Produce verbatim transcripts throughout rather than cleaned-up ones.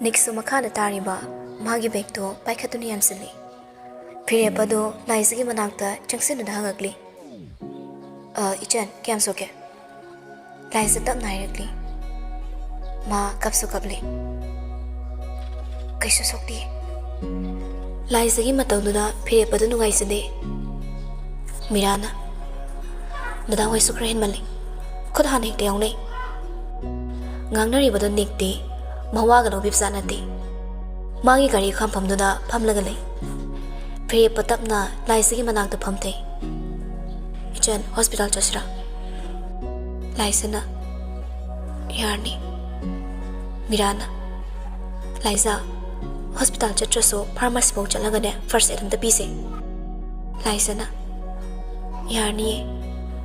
ꯅꯤꯛꯁꯨ ꯃꯈꯥꯗ ꯇꯥꯔꯤꯕ ꯃꯥꯒꯤ ꯕꯦꯒꯇꯣ ꯄꯥꯏꯈꯠꯇꯨꯅ ꯌꯥꯟꯁꯤꯜꯂꯤ꯫ ꯐꯤꯔꯦꯞꯄꯗꯣ ꯂꯥꯏꯖꯒꯤ ꯃꯅꯥꯛꯇ ꯆꯪꯁꯤꯟꯗꯨꯅ ꯍꯪꯉꯛꯂꯤ, "ꯑ, ꯏꯆꯟ, ꯀꯌꯥꯝ ꯁꯣꯛꯀꯦ?" ꯂꯥꯏꯖ ꯇꯞꯅ ꯍꯥꯏꯔꯛꯂꯤ꯫ ꯃꯥ ꯀꯞꯁꯨ ꯀꯞꯂꯤ꯫ "ꯀꯩꯁꯨ ꯁꯣꯛꯇꯦ꯫" ꯂꯥꯏꯖꯒꯤ ꯃꯇꯧꯗꯨꯗ ꯐꯤꯔꯦꯞꯄꯗꯨ ꯅꯨꯡꯉꯥꯏꯖꯗꯦ꯫ ꯃꯤꯔꯥꯅ, "ꯗꯗꯥ ꯍꯣꯏꯁꯨ ꯈꯔ ꯍꯦꯟꯃꯜꯂꯤ꯫ ꯈꯨꯠ ꯍꯥꯟꯅ ꯍꯦꯛꯇ ꯌꯥꯎꯅꯩ꯫" ꯉꯥꯡꯅꯔꯤꯕꯗꯣ ꯅꯤꯛꯇꯤ ꯃꯋꯥꯒ ꯂꯧꯕꯤꯕꯖꯥꯠ ꯅꯠꯇꯦ꯫ ꯃꯥꯒꯤ ꯒꯥꯔꯤ ꯈꯥꯝꯐꯝꯗꯨꯗ ꯐꯝꯂꯒ ꯂꯩ꯫ ꯐꯤꯔꯦꯞꯄ ꯇꯞꯅ ꯂꯥꯏꯖꯒꯤ ꯃꯅꯥꯛꯇ ꯐꯝꯊꯩ꯫ "ꯏꯆꯟ, ꯍꯣꯁꯄꯤꯇꯥꯜ ꯆꯠꯁꯤꯔꯥ?" ꯂꯥꯏꯖꯅ, "ꯌꯥꯔꯅꯤ꯫" ꯃꯤꯔꯥꯅ, "ꯂꯥꯏꯖ, ꯍꯣꯁꯄꯤꯇꯥꯜ ꯆꯠꯇ꯭ꯔꯁꯨ ꯐꯥꯔꯃꯥꯁꯤꯐꯥꯎ ꯆꯠꯂꯒꯅꯦ ꯐꯥꯔꯁ ꯑꯦꯗ ꯑꯝꯇ ꯄꯤꯁꯦ꯫" ꯂꯥꯏꯖꯅ, "ꯌꯥꯔꯅꯤꯌꯦ,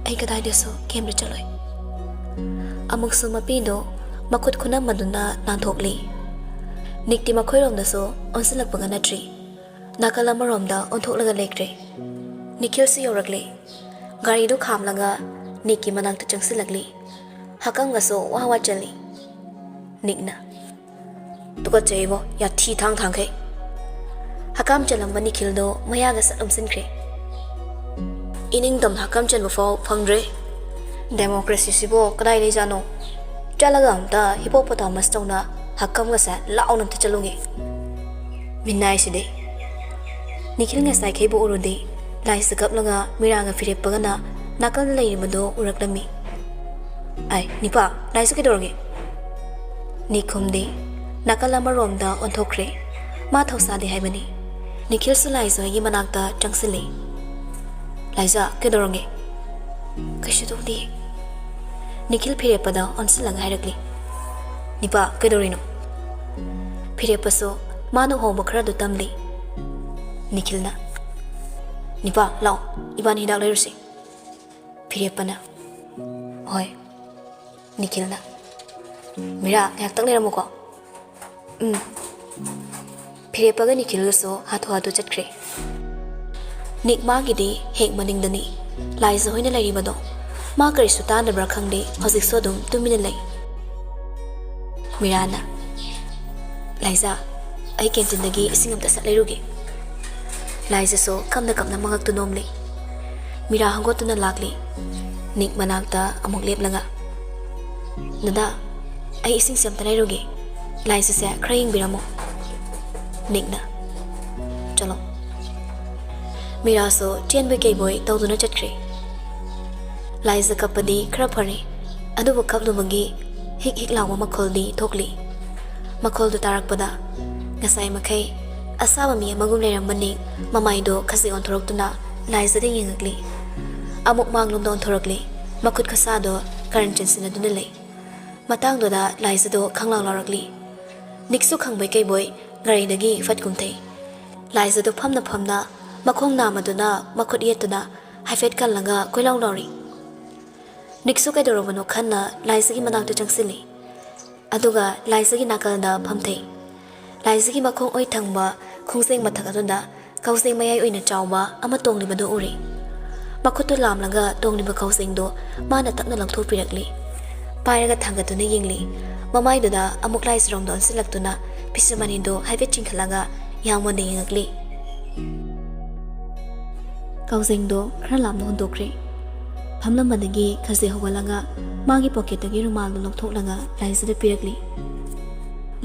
ꯑꯩ ꯀꯗꯥꯏꯗꯁꯨ ꯀꯦꯝꯗ ꯆꯠꯂꯣꯏ꯫" ꯑꯃꯨꯛꯁꯨ ꯃꯄꯤꯗꯣ ꯃꯈꯨꯠ ꯈꯨꯅꯝ ꯑꯗꯨꯅ ꯅꯥꯟꯊꯣꯛꯂꯤ꯫ ꯅꯤꯛꯇꯤ ꯃꯈꯣꯏꯔꯣꯝꯗꯁꯨ ꯑꯣꯟꯁꯤꯜꯂꯛꯄꯒ ꯅꯠꯇ꯭ꯔꯤ꯫ ꯅꯥꯀꯜ ꯑꯃꯔꯣꯝꯗ ꯑꯣꯟꯊꯣꯛꯂꯒ ꯂꯩꯈ꯭ꯔꯦ꯫ ꯅꯤꯈꯤꯜꯁꯨ ꯌꯧꯔꯛꯂꯦ꯫ ꯒꯥꯔꯤꯗꯨ ꯈꯥꯝꯂꯒ ꯅꯤꯛꯀꯤ ꯃꯅꯥꯛꯇ ꯆꯪꯁꯤꯜꯂꯛꯂꯤ꯫ ꯍꯛꯀꯝꯒꯁꯨ ꯋꯥ ꯋꯥ ꯆꯜꯂꯤ꯫ ꯅꯤꯛꯅ, "ꯇꯨꯀꯠꯆꯩꯕꯣ, ꯌꯥꯊꯤ ꯊꯥꯡ ꯊꯥꯡꯈꯩ꯫" ꯍꯀꯥꯝ ꯆꯜꯂꯝꯕ ꯅꯤꯈꯤꯜꯗꯣ ꯃꯌꯥꯒ ꯁꯠ ꯎꯝꯁꯤꯟꯈ꯭ꯔꯦ꯫ "ꯏꯅꯤꯡꯇꯝꯅ ꯍꯀꯥꯝ ꯆꯟꯕ ꯐꯥꯎ ꯐꯪꯗ꯭ꯔꯦ꯫ ꯗꯦꯃꯣꯀ꯭ꯔꯦꯁꯤꯁꯤꯕꯣ ꯀꯗꯥꯏ ꯂꯩꯖꯥꯠꯅꯣ? ꯆꯠꯂꯒ ꯑꯝꯇ ꯍꯤꯄꯣꯄꯣꯇꯥꯃꯁ ꯇꯧꯅ ꯍꯛꯀꯝꯒꯁꯦ ꯂꯥꯎꯅ ꯑꯝꯇ ꯆꯠꯂꯨꯒꯦ꯫ ꯃꯤꯅꯥꯏꯁꯤꯗꯤ꯫" ꯅꯤꯈꯤꯜ ꯉꯁꯥꯏꯈꯩꯕꯨ ꯎꯔꯨꯗꯦ꯫ ꯂꯥꯏꯁ ꯀꯞꯂꯒ ꯃꯤꯔꯥꯒ ꯐꯤꯔꯦꯞꯄꯒꯅ ꯅꯥꯀꯜꯗ ꯂꯩꯔꯤꯕꯗꯣ ꯎꯔꯛꯂꯝꯃꯤ꯫ "ꯑꯥꯏ, ꯅꯤꯄꯥ, ꯂꯥꯏꯁ ꯀꯩꯗꯧꯔꯒꯦ?" ꯅꯤꯛ ꯈꯨꯝꯗꯦ꯫ ꯅꯥꯀꯜ ꯑꯃꯔꯣꯝꯗ ꯑꯣꯟꯊꯣꯛꯈ꯭ꯔꯦ꯫ ꯃꯥ ꯊꯧꯁꯥꯗꯦ ꯍꯥꯏꯕꯅꯤ꯫ ꯅꯤꯈꯤꯜꯁꯨ ꯂꯥꯏꯁ ꯍꯣꯏꯒꯤ ꯃꯅꯥꯛꯇ ꯆꯪꯁꯤꯜꯂꯤ꯫ "ꯂꯥꯏꯖ, ꯀꯩꯗꯧꯔꯒꯦ?" "ꯀꯩꯁꯨ ꯇꯧꯗꯦ꯫" ꯅꯤꯈꯤꯜ ꯐꯤꯔꯦꯞꯄꯗ ꯑꯣꯟꯁꯤꯜꯂꯒ ꯍꯥꯏꯔꯛꯂꯤ꯫ "ꯅꯤꯄꯥ, ꯀꯩꯗꯧꯔꯤꯅꯣ?" ꯐꯤꯔꯦꯞꯄꯁꯨ ꯃꯥꯅ ꯎꯍꯧꯕ ꯈꯔꯗꯨ ꯇꯝꯂꯤ꯫ ꯅꯤꯈꯤꯜꯅ, "ꯅꯤꯄꯥ, ꯂꯥꯛꯑꯣ, ꯏꯕꯥꯅꯤ ꯍꯤꯗꯥꯛ ꯂꯩꯔꯨꯁꯤ꯫" ꯐꯤꯔꯦꯞꯄꯅ, "ꯍꯣꯏ꯫" ꯅꯤꯈꯤꯜꯅ, "ꯃꯤꯔꯥ, ꯉꯥꯏꯍꯥꯛꯇꯪ ꯂꯩꯔꯝꯃꯨꯀꯣ꯫" "ꯎꯝ꯫" ꯐꯤꯔꯦꯞꯄꯒ ꯅꯤꯈꯤꯜꯒꯁꯨ ꯍꯥꯊꯨ ꯍꯥꯊꯨ ꯆꯠꯈ꯭ꯔꯦ꯫ ꯅꯤꯛ ꯃꯥꯒꯤꯗꯤ ꯍꯦꯛ ꯃꯅꯤꯡꯗꯅꯤ꯫ ꯂꯥꯏꯖ ꯍꯣꯏꯅ ꯂꯩꯔꯤꯕꯗꯣ ꯃꯥ ꯀꯔꯤꯁꯨ ꯇꯥꯗꯕ꯭ꯔꯥ ꯈꯪꯗꯦ, ꯍꯧꯖꯤꯛꯁꯨ ꯑꯗꯨꯝ ꯇꯨꯃꯤꯟꯅ ꯂꯩ꯫ ꯃꯤꯔꯥꯅ, "ꯂꯥꯏꯖꯥ, ꯑꯩ ꯀꯦꯟꯇꯤꯟꯗꯒꯤ ꯏꯁꯤꯡ ꯑꯝꯇ ꯁꯠ ꯂꯩꯔꯨꯒꯦ꯫" ꯂꯥꯏꯖꯥꯁꯨ ꯀꯞꯅ ꯀꯞꯅ ꯃꯉꯛꯇꯨ ꯅꯣꯝꯂꯤ꯫ ꯃꯤꯔꯥ ꯍꯧꯒꯠꯇꯨꯅ ꯂꯥꯛꯂꯤ꯫ ꯅꯤꯛ ꯃꯅꯥꯛꯇ ꯑꯃꯨꯛ ꯂꯦꯞꯂꯒ, "ꯗꯗꯥ, ꯑꯩ ꯏꯁꯤꯡꯁꯦ ꯑꯝꯇ ꯂꯩꯔꯨꯒꯦ꯫ ꯂꯥꯏꯖꯥꯁꯦ ꯈꯔ ꯌꯦꯡꯕꯤꯔꯝꯃꯣ꯫" ꯅꯤꯛꯅ, "ꯆꯠꯂꯣ꯫" ꯃꯤꯔꯥꯁꯨ ꯆꯦꯟꯕꯣꯏ ꯀꯩꯕꯣꯏ ꯇꯧꯗꯨꯅ ꯆꯠꯈ꯭ꯔꯦ꯫ ꯂꯥꯏꯖꯥ ꯀꯞꯄꯗꯤ ꯈꯔ ꯐꯔꯦ, ꯑꯗꯨꯕꯨ ꯀꯞꯂꯨꯕꯒꯤ ꯍꯤꯛ ꯍꯤꯛ ꯂꯥꯎꯕ ꯃꯈꯣꯜꯗꯤ ꯊꯣꯛꯂꯤ꯫ ꯃꯈꯣꯜꯗꯨ ꯇꯥꯔꯛꯄꯗ ꯉꯁꯥꯏ ꯃꯈꯩ ꯑꯁꯥꯕ ꯃꯤ ꯑꯃꯒꯨꯝ ꯂꯩꯔꯝꯕ ꯅꯤꯛ ꯃꯃꯥꯏꯗꯣ ꯈꯖꯤꯛ ꯑꯣꯟꯊꯣꯔꯛꯇꯨꯅ ꯂꯥꯏꯖꯥꯗ ꯌꯦꯡꯉꯛꯂꯤ꯫ ꯑꯃꯨꯛ ꯃꯥꯡꯂꯣꯝꯗ ꯑꯣꯟꯊꯣꯔꯛꯂꯤ꯫ ꯃꯈꯨꯠ ꯈꯁꯥꯗꯣ ꯀꯔꯟ ꯆꯦꯟꯁꯤꯟꯅꯗꯨꯅ ꯂꯩ꯫ ꯃꯇꯥꯡꯗꯨꯗ ꯂꯥꯏꯖꯥꯗꯣ ꯈꯪꯂꯥꯎ ꯂꯥꯎꯔꯛꯂꯤ꯫ ꯅꯤꯛꯁꯨ ꯈꯪꯕꯣꯏ ꯀꯩꯕꯣꯏ ꯒꯥꯔꯤꯗꯒꯤ ꯐꯠ ꯀꯨꯝꯊꯩ꯫ ꯂꯥꯏꯖꯥꯗꯣ ꯐꯝꯅ ꯐꯝꯅ ꯃꯈꯣꯡ ꯅꯥꯝꯃꯗꯨꯅ ꯃꯈꯨꯠ ꯌꯦꯠꯇꯨꯅ ꯍꯥꯏꯐꯦꯠ ꯀꯜꯂꯒ ꯀꯣꯏꯂꯥꯎ ꯂꯥꯎꯔꯤ꯫ ꯅꯤꯛꯁꯨ ꯀꯩꯗꯧꯔꯕꯅꯣ ꯈꯟꯅ ꯂꯥꯏꯖꯥꯒꯤ ꯃꯅꯥꯛꯇ ꯆꯪꯁꯤꯜꯂꯤ꯫ ꯑꯗꯨꯒ ꯂꯥꯏꯖꯥꯒꯤ ꯅꯥꯀꯜꯗ ꯐꯝꯊꯩ꯫ ꯂꯥꯏꯖꯥꯒꯤ ꯃꯈꯣꯡ ꯑꯣꯏ ꯊꯪꯕ ꯈꯣꯡꯖꯦꯡ ꯃꯊꯛ ꯑꯗꯨꯗ ꯀꯥꯎꯖꯦꯡ ꯃꯌꯥꯏ ꯑꯣꯏꯅ ꯆꯥꯎꯕ ꯑꯃ ꯇꯣꯡꯂꯤꯕꯗꯨ ꯎꯔꯤ꯫ ꯃꯈꯨꯠꯇꯨ ꯂꯥꯝꯂꯒ ꯇꯣꯡꯂꯤꯕ ꯀꯥꯎꯖꯦꯡꯗꯨ ꯃꯥꯅ ꯇꯞꯅ ꯂꯧꯊꯣꯛꯄꯤꯔꯛꯂꯤ꯫ ꯄꯥꯏꯔꯒ ꯊꯥꯡꯒꯠꯇꯨꯅ ꯌꯦꯡꯂꯤ꯫ ꯃꯃꯥꯏꯗꯨꯗ ꯑꯃꯨꯛ ꯂꯥꯏꯖꯥꯔꯣꯝꯗ ꯑꯣꯟꯁꯤꯜꯂꯛꯇꯨꯅ ꯐꯤꯁꯨꯝ ꯑꯅꯤꯗꯨ ꯍꯥꯏꯐꯦꯠ ꯆꯤꯡꯈꯠꯂꯒ ꯌꯥꯝ ꯃꯨꯟꯅ ꯌꯦꯡꯉꯛꯂꯤ꯫ ꯀꯥꯎꯖꯦꯡꯗꯣ ꯈꯔ ꯂꯥꯞꯅ ꯍꯨꯟꯗꯣꯛꯈ꯭ꯔꯦ꯫ ꯐꯝꯂꯝꯕꯗꯒꯤ ꯈꯖꯤꯛ ꯍꯧꯒꯠꯂꯒ ꯃꯥꯒꯤ ꯄꯣꯀꯦꯠꯇꯒꯤ ꯔꯨꯃꯥꯜꯗꯨ ꯂꯧꯊꯣꯛꯂꯒ ꯂꯥꯏꯖꯥꯗ ꯄꯤꯔꯛꯂꯤ꯫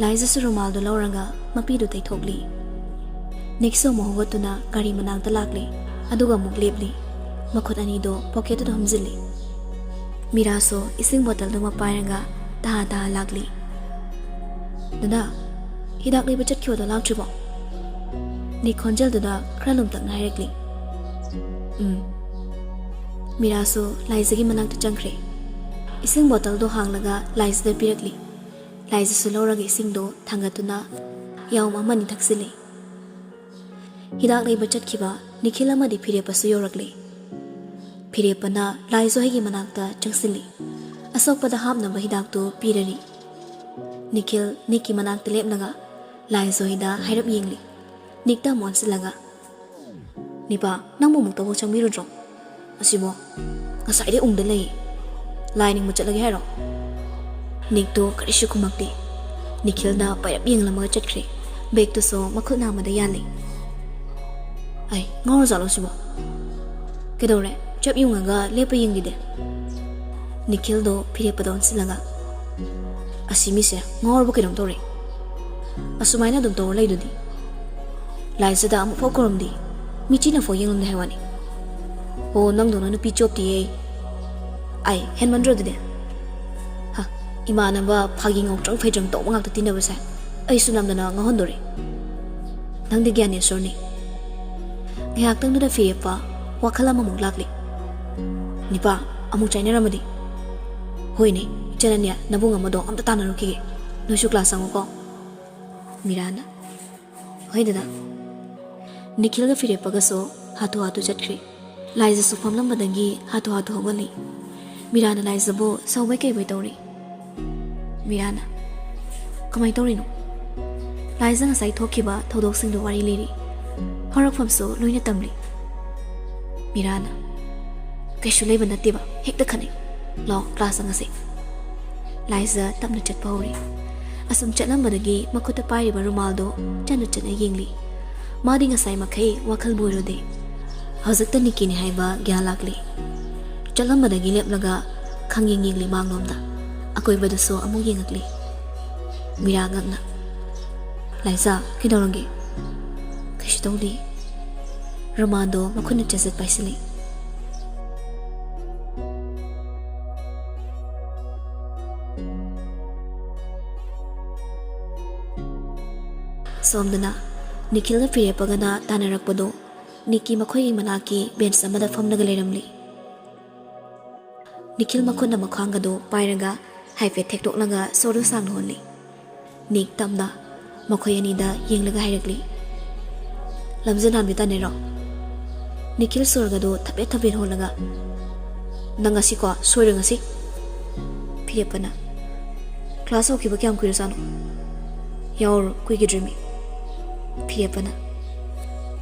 ꯂꯥꯏꯖꯥꯁꯨ ꯔꯨꯃꯥꯜꯗꯨ ꯂꯧꯔꯒ ꯃꯄꯤꯗꯨ ꯇꯩꯊꯣꯛꯂꯤ꯫ ꯅꯤꯛꯁꯨ ꯑꯃꯨꯛ ꯍꯧꯒꯠꯇꯨꯅ ꯒꯥꯔꯤ ꯃꯅꯥꯛꯇ ꯂꯥꯛꯂꯤ, ꯑꯗꯨꯒ ꯑꯃꯨꯛ ꯂꯦꯞꯂꯤ꯫ ꯃꯈꯨꯠ ꯑꯅꯤꯗꯨ ꯄꯣꯀꯦꯠꯇꯨꯗ ꯍꯨꯝꯖꯤꯜꯂꯤ꯫ ꯃꯤꯔꯥꯁꯨ ꯏꯁꯤꯡ ꯕꯣꯇꯜꯗꯨꯃ ꯄꯥꯏꯔꯒ ꯇꯍꯥ ꯇꯍꯥ ꯂꯥꯛꯂꯤ꯫ "ꯗꯗꯥ, ꯍꯤꯗꯥꯛ ꯂꯩꯕ ꯆꯠꯈꯤꯕꯗꯣ ꯂꯥꯛꯇ꯭ꯔꯤꯕꯣ?" ꯅꯤꯛ ꯈꯣꯟꯖꯦꯜꯗꯨꯗ ꯈꯔ ꯂꯨꯝꯇꯛꯅ ꯍꯥꯏꯔꯛꯂꯤ꯫ "ꯎꯝ꯫" ꯃꯤꯔꯥꯁꯨ ꯂꯥꯏꯖꯥꯒꯤ ꯃꯅꯥꯛꯇ ꯆꯪꯈ꯭ꯔꯦ꯫ ꯏꯁꯤꯡ ꯕꯣꯇꯜꯗꯨ ꯍꯥꯡꯂꯒ ꯂꯥꯏꯖꯥꯗ ꯄꯤꯔꯛꯂꯤ꯫ ꯂꯥꯏꯖꯥꯁꯨ ꯂꯧꯔꯒ ꯏꯁꯤꯡꯗꯨ ꯊꯥꯡꯒꯠꯇꯨꯅ ꯌꯥꯎꯝ ꯑꯃꯅꯤ ꯊꯛꯆꯤꯜꯂꯤ꯫ ꯍꯤꯗꯥꯛ ꯂꯩꯕ ꯆꯠꯈꯤꯕ ꯅꯤꯈꯤꯜ ꯑꯃꯗꯤ ꯐꯤꯔꯦꯞꯄꯁꯨ ꯌꯧꯔꯛꯂꯤ꯫ ꯐꯤꯔꯦꯞꯄꯅ ꯂꯥꯏꯖꯥ ꯍꯣꯏꯒꯤ ꯃꯅꯥꯛꯇ ꯆꯪꯁꯤꯜꯂꯤ꯫ ꯑꯁꯣꯛꯄꯗ ꯍꯥꯞꯅꯕ ꯍꯤꯗꯥꯛꯇꯨ ꯄꯤꯔꯔꯤ꯫ ꯅꯤꯈꯤꯜ ꯅꯤꯛꯀꯤ ꯃꯅꯥꯛꯇ ꯂꯦꯞꯂꯒ ꯂꯥꯏꯖꯥ ꯍꯣꯏꯗ ꯍꯥꯏꯔꯞ ꯌꯦꯡꯂꯤ꯫ ꯅꯤꯛꯇ ꯑꯃꯨꯛ ꯑꯣꯟꯁꯤꯜꯂꯒ, "ꯅꯤꯄꯥ, ꯅꯪꯕꯨ ꯑꯃꯨꯛꯇꯕꯨ ꯆꯪꯕꯤꯔꯨꯗ꯭ꯔꯣ? ꯑꯁꯤꯕꯣ, ꯉꯁꯥꯏꯗꯩ ꯎꯪꯗ ꯂꯩ꯫ ꯂꯥꯏ ꯅꯤꯡꯕ ꯆꯠꯂꯒꯦ ꯍꯥꯏꯔꯣ?" ꯅꯤꯛꯇꯣ ꯀꯔꯤꯁꯨ ꯈꯨꯝꯃꯛꯇꯦ꯫ ꯅꯤꯈꯤꯜꯅ ꯄꯥꯏꯔꯞ ꯌꯦꯡꯂꯝꯃꯒ ꯆꯠꯈ꯭ꯔꯦ꯫ ꯕꯦꯒꯇꯨꯁꯨ ꯃꯈꯨꯠ ꯅꯥꯝꯃꯗ ꯌꯥꯜꯂꯤ꯫ ꯑꯩ ꯉꯥꯎꯔꯖꯥꯠꯂꯣ ꯁꯤꯕꯣ? ꯀꯩꯗꯧꯔꯦ? ꯆꯞ ꯌꯨꯡꯉꯒ ꯂꯦꯞꯄ ꯌꯦꯡꯈꯤꯗꯦ꯫ ꯅꯤꯈꯤꯜꯗꯣ ꯐꯤꯔꯦꯞꯄꯗ ꯑꯣꯟꯁꯤꯜꯂꯒ, "ꯑꯁꯤ ꯃꯤꯁꯦ ꯉꯥꯎꯔꯕ ꯀꯩꯅꯣꯝ ꯇꯧꯔꯦ꯫ ꯑꯁꯨꯃꯥꯏꯅ ꯑꯗꯨꯝ ꯇꯧꯔ ꯂꯩꯗꯨꯗꯤ꯫ ꯂꯥꯏꯖꯗ ꯑꯃꯨꯛꯐꯥꯎ ꯀꯧꯔꯝꯗꯦ꯫ ꯃꯤꯆꯤꯅꯐꯥꯎ ꯌꯦꯡꯂꯝꯗꯦ ꯍꯥꯏ ꯋꯥꯅꯤ꯫ ꯑꯣ, ꯅꯪꯗꯧꯅ ꯅꯨꯄꯤ ꯆꯣꯞꯇꯤꯌꯦ꯫ ꯑꯩ ꯍꯦꯟꯃꯟꯗ꯭ꯔꯣ ꯑꯗꯨꯗꯤ? ꯍ, ꯏꯃꯥꯟꯅꯕ ꯐꯥꯒꯤ ꯉꯧꯇ꯭ꯔꯪ ꯐꯩꯗ꯭ꯔꯪ ꯇꯧꯕ ꯉꯥꯛꯇ ꯇꯤꯟꯅꯕꯁꯦ ꯑꯩꯁꯨ ꯅꯝꯗꯅ ꯉꯥꯎꯍꯟꯗꯣꯔꯤ꯫ ꯅꯪꯗꯤ ꯒ꯭ꯌꯥꯅꯦꯁꯣꯔꯅꯤ꯫" ꯉꯥꯏꯍꯥꯛꯇꯪꯗꯨꯗ ꯐꯤꯔꯦꯞꯄ ꯋꯥꯈꯜ ꯑꯃꯃꯨꯛ ꯂꯥꯛꯂꯤ꯫ "ꯅꯤꯄꯥ, ꯑꯃꯨꯛ ꯆꯥꯏꯅꯔꯝꯃꯗꯤ?" "ꯍꯣꯏꯅꯦ, ꯏꯆꯟ ꯑꯅꯤ, ꯅꯕꯨꯡ ꯑꯃꯗꯣ ꯑꯝꯇ ꯇꯥꯟꯅꯔꯨꯈꯤꯒꯦ꯫ ꯅꯣꯏꯁꯨ ꯀ꯭ꯂꯥꯁ ꯆꯪꯉꯨꯀꯣ꯫" ꯃꯤꯔꯥꯅ, "ꯍꯣꯏ ꯗꯗꯥ꯫" ꯅꯤꯈꯤꯜꯒ ꯐꯤꯔꯦꯞꯄꯒꯁꯨ ꯍꯥꯊꯨ ꯍꯥꯊꯨ ꯆꯠꯈ꯭ꯔꯦ꯫ ꯂꯥꯏꯖꯁꯨ ꯐꯝꯂꯝꯕꯗꯒꯤ ꯍꯥꯊꯨ ꯍꯥꯊꯨ ꯍꯧꯒꯠꯂꯤ꯫ ꯃꯤꯔꯥꯅ ꯂꯥꯏꯖꯕꯨ ꯁꯥꯎꯕꯩ ꯀꯩꯕꯣꯏ ꯇꯧꯔꯤ꯫ ꯃꯤꯔꯥꯅ, "ꯀꯃꯥꯏ ꯇꯧꯔꯤꯅꯣ?" ꯂꯥꯏꯖ ꯉꯁꯥꯏ ꯊꯣꯛꯈꯤꯕ ꯊꯧꯗꯣꯛꯁꯤꯡꯗꯨ ꯋꯥꯔꯤ ꯂꯤꯔꯤ꯫ ꯍꯧꯔꯛꯐꯝꯁꯨ ꯂꯣꯏꯅ ꯇꯝꯂꯤ꯫ ꯃꯤꯔꯥꯅ, "ꯀꯩꯁꯨ ꯂꯩꯕ ꯅꯠꯇꯦꯕ, ꯍꯦꯛꯇ ꯈꯠꯅꯩ꯫ ꯂꯥꯛꯑꯣ, ꯀ꯭ꯂꯥꯁ ꯆꯪꯉꯁꯤ꯫" ꯂꯥꯏꯖ ꯇꯞꯅ ꯆꯠꯄ ꯍꯧꯔꯤ꯫ ꯑꯁꯨꯝ ꯆꯠꯂꯝꯕꯗꯒꯤ ꯃꯈꯨꯠꯇ ꯄꯥꯏꯔꯤꯕ ꯔꯨꯃꯥꯜꯗꯣ ꯆꯠꯅ ꯆꯠꯅ ꯌꯦꯡꯂꯤ꯫ ꯃꯥꯗꯤ ꯉꯁꯥꯏ ꯃꯈꯩ ꯋꯥꯈꯜꯕꯨ ꯑꯣꯏꯔꯨꯗꯦ꯫ ꯍꯧꯖꯤꯛꯇ ꯅꯤꯛꯀꯤꯅꯤ ꯍꯥꯏꯕ ꯒ꯭ꯌꯥꯟ ꯂꯥꯛꯂꯤ꯫ ꯆꯠꯂꯝꯕꯗꯒꯤ ꯂꯦꯞꯂꯒ ꯈꯪꯌꯦꯡ ꯌꯦꯡꯂꯤ ꯃꯥꯡꯂꯣꯝꯗ꯫ ꯑꯀꯣꯏꯕꯗꯁꯨ ꯑꯃꯨꯛ ꯌꯦꯡꯉꯛꯂꯤ꯫ ꯃꯤꯔꯥ ꯉꯛꯅ, "ꯂꯥꯏꯖ, ꯀꯩꯗꯧꯔꯒꯦ?" "ꯀꯩꯁꯨ ꯇꯧꯗꯦ꯫" ꯔꯨꯃꯥꯜꯗꯣ ꯃꯈꯨꯠꯅ ꯆꯖꯠ ꯄꯥꯏꯁꯤꯜꯂꯤ꯫ ꯁꯣꯝꯗꯅ ꯅꯤꯈꯤꯜꯒ ꯐꯤꯔꯦꯞꯄꯒꯅ ꯇꯥꯟꯅꯔꯛꯄꯗꯣ ꯅꯤꯛꯀꯤ ꯃꯈꯣꯏꯒꯤ ꯃꯅꯥꯛꯀꯤ ꯕꯦꯟꯆ ꯑꯃꯗ ꯐꯝꯂꯒ ꯂꯩꯔꯝꯂꯤ꯫ ꯅꯤꯈꯤꯜ ꯃꯈꯨꯠꯅ ꯃꯈ꯭ꯋꯥꯡꯒꯗꯨ ꯄꯥꯏꯔꯒ ꯍꯥꯏꯐꯦꯠ ꯊꯦꯛꯇꯣꯛꯂꯒ ꯁꯣꯔꯗꯨ ꯁꯥꯡꯅ ꯍꯣꯜꯂꯤ꯫ ꯅꯤꯛ ꯇꯞꯅ ꯃꯈꯣꯏ ꯑꯅꯤꯗ ꯌꯦꯡꯂꯒ ꯍꯥꯏꯔꯛꯂꯤ, "ꯂꯝꯖꯦꯜ ꯍꯥꯟꯕꯤ ꯇꯥꯟꯅꯔꯣ?" ꯅꯤꯈꯤꯜ ꯁꯣꯔꯒꯗꯨ ꯊꯕꯦꯠ ꯊꯕꯦꯠ ꯍꯣꯜꯂꯒ, "ꯅꯪ ꯉꯁꯤꯀꯣ ꯁꯣꯏꯔꯣꯏ ꯉꯁꯤ꯫" ꯐꯤꯔꯦꯞꯄꯅ, "ꯀ꯭ꯂꯥꯁ ꯍꯧꯈꯤꯕ ꯀꯌꯥꯝ ꯀꯨꯏꯔꯖꯥꯠꯅꯣ?" "ꯌꯥꯎꯔꯣ, ꯀꯨꯏꯒꯤꯗ꯭ꯔꯤꯃꯤ꯫" ꯐꯤꯔꯦꯞꯄꯅ,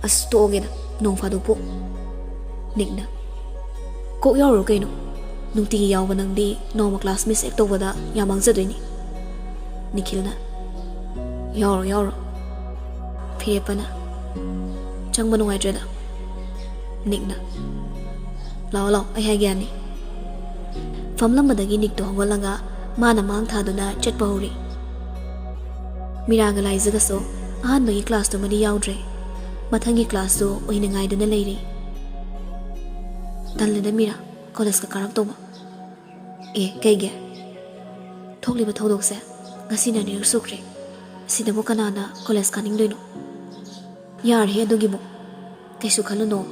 "ꯑꯁ, ꯇꯣꯛꯑꯒꯦꯗ, ꯅꯣꯡ ꯐꯥꯗꯣꯛꯄꯨ꯫" ꯅꯤꯛꯅ, "ꯀꯣꯛ ꯌꯥꯎꯔꯨꯔꯣ ꯀꯩꯅꯣ, ꯅꯨꯡꯇꯤꯒꯤ ꯌꯥꯎꯕ ꯅꯪꯗꯤ ꯅꯣꯡꯃ ꯀ꯭ꯂꯥꯁ ꯃꯤꯁ ꯍꯦꯛ ꯇꯧꯕꯗ ꯌꯥꯝ ꯃꯥꯡꯖꯗꯣꯏꯅꯤ꯫" ꯅꯤꯈꯤꯜꯅ, "ꯌꯥꯎꯔꯣ, ꯌꯥꯎꯔꯣ"꯫ ꯐꯤꯔꯦꯞꯄꯅ, "ꯆꯪꯕ ꯅꯨꯡꯉꯥꯏꯇ꯭ꯔꯦꯗ"꯫ ꯅꯤꯛꯅ, "ꯂꯥꯛꯑꯣ, ꯂꯥꯛꯑꯣ, ꯑꯩ ꯍꯥꯏꯒꯦ ꯌꯥꯅꯤ"꯫ ꯐꯝꯂꯝꯕꯗꯒꯤ ꯅꯤꯛꯇꯣ ꯍꯧꯒꯠꯂꯒ ꯃꯥꯅ ꯃꯥꯡ ꯊꯥꯗꯨꯅ ꯆꯠꯄ ꯍꯧꯔꯤ꯫ ꯃꯤꯔꯥꯒ ꯂꯥꯏꯖꯒꯁꯨ ꯑꯍꯥꯟꯕꯒꯤ ꯀ꯭ꯂꯥꯁꯇꯨꯃꯗꯤ ꯌꯥꯎꯗ꯭ꯔꯦ꯫ ꯃꯊꯪꯒꯤ ꯀ꯭ꯂꯥꯁꯇꯨ ꯑꯣꯏꯅ ꯉꯥꯏꯗꯨꯅ ꯂꯩꯔꯤ꯫ "ꯇꯜꯂꯦꯗ ꯃꯤꯔꯥ, ꯀꯣꯂꯦꯖꯀ ꯀꯥꯔꯛꯇꯧꯕ"꯫ "ꯑꯦ, ꯀꯩꯒꯤ?" "ꯊꯣꯛꯂꯤꯕ ꯊꯧꯗꯣꯛꯁꯦ ꯉꯁꯤꯅ ꯑꯅꯤꯔꯛ ꯁꯨꯈ꯭ꯔꯦ꯫ ꯁꯤꯗꯕꯨ ꯀꯅꯥꯅ ꯀꯣꯂꯦꯖ ꯀꯥꯅꯤꯡꯗꯣꯏꯅꯣ?" "ꯌꯥꯔꯦꯍꯦ ꯑꯗꯨꯒꯤꯕꯨ꯫ ꯀꯩꯁꯨ ꯈꯜꯂꯨꯅꯣ꯫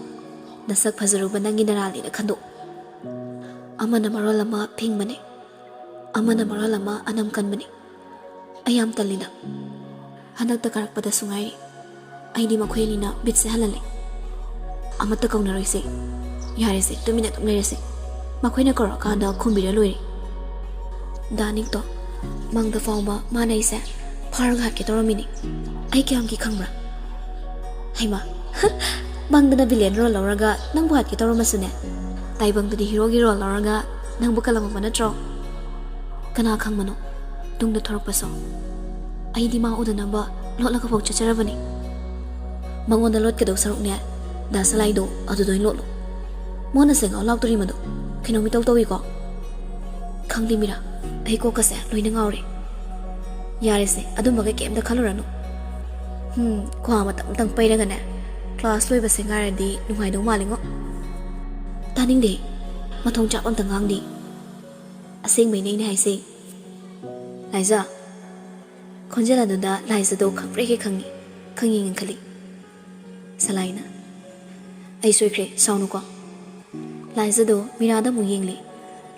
ꯅꯁꯛ ꯐꯖꯔꯨꯕ ꯅꯪꯒꯤ ꯅꯔꯥꯜꯅꯦꯅ ꯈꯟꯗꯣꯛ꯫ ꯑꯃꯅ ꯃꯔꯣꯜ ꯑꯃ ꯐꯤꯡꯕꯅꯦ, ꯑꯃꯅ ꯃꯔꯣꯜ ꯑꯃ ꯑꯅꯝ ꯀꯟꯕꯅꯦ꯫ ꯑꯩ ꯌꯥꯝ ꯇꯜꯂꯤꯗ꯫ ꯍꯟꯗꯛꯇ ꯀꯥꯔꯛꯄꯗꯁꯨ ꯉꯥꯏꯔꯤ꯫ ꯑꯩꯗꯤ ꯃꯈꯣꯏ ꯑꯅꯤꯅ ꯕꯤꯠꯁꯦ ꯍꯜꯍꯜꯂꯦ꯫ ꯑꯃꯠꯇ ꯀꯧꯅꯔꯣꯏꯁꯦ꯫ ꯌꯥꯔꯦꯁꯦ, ꯇꯨꯃꯤꯟꯅ ꯑꯗꯨꯝ ꯂꯩꯔꯁꯦ꯫ ꯃꯈꯣꯏꯅ ꯀꯧꯔꯛꯑꯀꯥꯟꯗ ꯈꯨꯝꯕꯤꯔ ꯂꯣꯏꯔꯦ"꯫ ꯗꯥ ꯅꯤꯛꯇꯣ ꯃꯪꯗ ꯐꯥꯎꯕ ꯃꯥꯅ ꯑꯩꯁꯦ ꯐꯥꯔꯒ ꯍꯥꯠꯀꯦ ꯇꯧꯔꯝꯃꯤꯅꯤ꯫ ꯑꯩ ꯀꯌꯥꯝ ꯀꯤ ꯈꯪꯕ꯭ꯔꯥ? ꯍꯩꯃꯥ, ꯃꯪꯗꯅ ꯚꯤꯂꯦꯟ ꯔꯣꯜ ꯂꯧꯔꯒ ꯅꯪꯕꯨ ꯍꯥꯠꯀꯦ ꯇꯧꯔꯝꯃꯁꯨꯅꯦ, ꯇꯥꯏꯕꯪꯗꯗꯤ ꯍꯤꯔꯣꯒꯤ ꯔꯣꯜ ꯂꯧꯔꯒ ꯅꯪꯕꯨ ꯀꯜꯂꯝꯃꯕ ꯅꯠꯇ꯭ꯔꯣ? ꯀꯅꯥ ꯈꯪꯕꯅꯣ, ꯇꯨꯡꯗ ꯊꯣꯔꯛꯄꯁꯨ꯫ ꯑꯩꯗꯤ ꯃꯥ ꯎꯗꯅꯕ ꯂꯣꯠꯂꯒ ꯐꯥꯎ ꯆꯠꯆꯔꯕꯅꯤ꯫ ꯃꯉꯣꯟꯗ ꯂꯣꯠꯀꯗꯧ ꯁꯔꯨꯛꯅꯦ, ꯗꯥ ꯁꯂꯥꯏꯗꯣ ꯑꯗꯨꯗ ꯑꯣꯏꯅ ꯂꯣꯠꯂꯣ꯫ ꯃꯣꯟꯅ ꯁꯦꯡꯉꯥꯎ ꯂꯥꯎꯇꯣꯔꯤ ꯃꯗꯣ꯫ ꯀꯩꯅꯣꯝ ꯏꯇꯧ ꯇꯧꯏꯀꯣ? ꯈꯪꯗꯦ ꯃꯤꯔꯥ, ꯑꯩ ꯀꯣꯛꯀꯁꯦ ꯂꯣꯏꯅ ꯉꯥꯎꯔꯦ꯫ ꯌꯥꯔꯦꯁꯦ, ꯑꯗꯨꯝꯕꯒ ꯀꯩꯝꯇ ꯈꯜꯂꯨꯔꯅꯨ꯫ ꯍꯝ, ꯈ꯭ꯋꯥꯡ ꯃꯇꯝ ꯑꯃꯇꯪ ꯄꯩꯔꯒꯅꯦ, ꯀ꯭ꯂꯥꯁ ꯂꯣꯏꯕꯁꯦ ꯉꯥꯏꯔꯗꯤ ꯅꯨꯡꯉꯥꯏꯗꯧ ꯃꯥꯜꯂꯤꯉꯣ꯫ ꯇꯥꯅꯤꯡꯗꯦ, ꯃꯊꯣꯡ ꯆꯥꯕ ꯑꯝꯇ ꯉꯥꯡꯗꯦ꯫ ꯑꯁꯦꯡꯕꯩꯅꯦ ꯑꯩꯅ ꯍꯥꯏꯁꯦ꯫ ꯂꯥꯏꯖꯥ꯫ ꯈꯣꯟꯖꯦꯜ ꯑꯗꯨꯗ ꯂꯥꯏꯖꯥꯗꯣ ꯈꯪꯄ꯭ꯔꯦꯛ ꯍꯦꯛ ꯈꯪꯉꯤ, ꯈꯪꯌꯦꯡ ꯌꯦꯡꯈꯠꯂꯤ꯫ ꯁꯂꯥꯏꯅ, "ꯑꯩ ꯁꯣꯏꯈ꯭ꯔꯦ, ꯁꯥꯎꯅꯨꯀꯣ"꯫ ꯂꯥꯏꯖꯥꯗꯣ ꯃꯤꯔꯥꯗ ꯑꯃꯨꯛ ꯌꯦꯡꯂꯤ,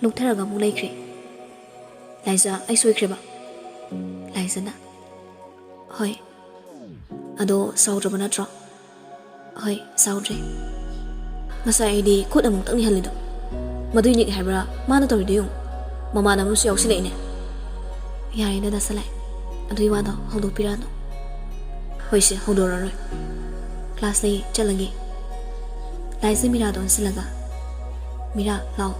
ꯂꯨꯞꯊꯔꯒ ꯑꯃꯨꯛ ꯂꯩꯈ꯭ꯔꯦ꯫ "ꯂꯥꯏꯖꯥ, ꯑꯩ ꯁꯣꯏꯈ꯭ꯔꯦꯕ"꯫ ꯂꯥꯏꯖꯥꯅ, "ꯍꯣꯏ꯫ ꯑꯗꯣ ꯁꯥꯎꯗ꯭ꯔꯕ ꯅꯠꯇ꯭ꯔꯣ?" "ꯍꯣꯏ, ꯁꯥꯎꯗ꯭ꯔꯦ꯫ ꯉꯁꯥꯏ ꯑꯩꯗꯤ ꯈꯨꯠ ꯑꯃꯨꯛꯇꯪ ꯅꯤꯍꯜꯂꯤꯗꯣ꯫ ꯃꯗꯨꯏ ꯅꯤꯛ ꯍꯥꯏꯕ꯭ꯔꯥ ꯃꯥꯅ ꯇꯧꯔꯤꯗꯣ ꯌꯦꯡꯉꯨ꯫ ꯃꯃꯥꯟꯅꯕ ꯑꯃꯁꯨ ꯌꯥꯎꯁꯤꯜꯂꯛꯏꯅꯦ"꯫ "ꯌꯥꯔꯦꯗ, ꯗꯥ ꯁꯂꯥꯏ꯫ ꯑꯗꯨꯒꯤ ꯋꯥꯗꯣ ꯍꯧꯗꯣꯛꯄꯤꯔꯛꯑꯅꯨ"꯫ "ꯍꯣꯏꯁꯦ, ꯍꯧꯗꯣꯔꯛꯑꯔꯣꯏ꯫ ꯀ꯭ꯂꯥꯁ ꯂꯩ, ꯆꯠꯂꯒꯦ"꯫ ꯂꯥꯏꯖꯥ ꯃꯤꯔꯥꯗ ꯑꯣꯟꯁꯤꯜꯂꯒ, "ꯃꯤꯔꯥ, ꯂꯥꯛꯑꯣ"꯫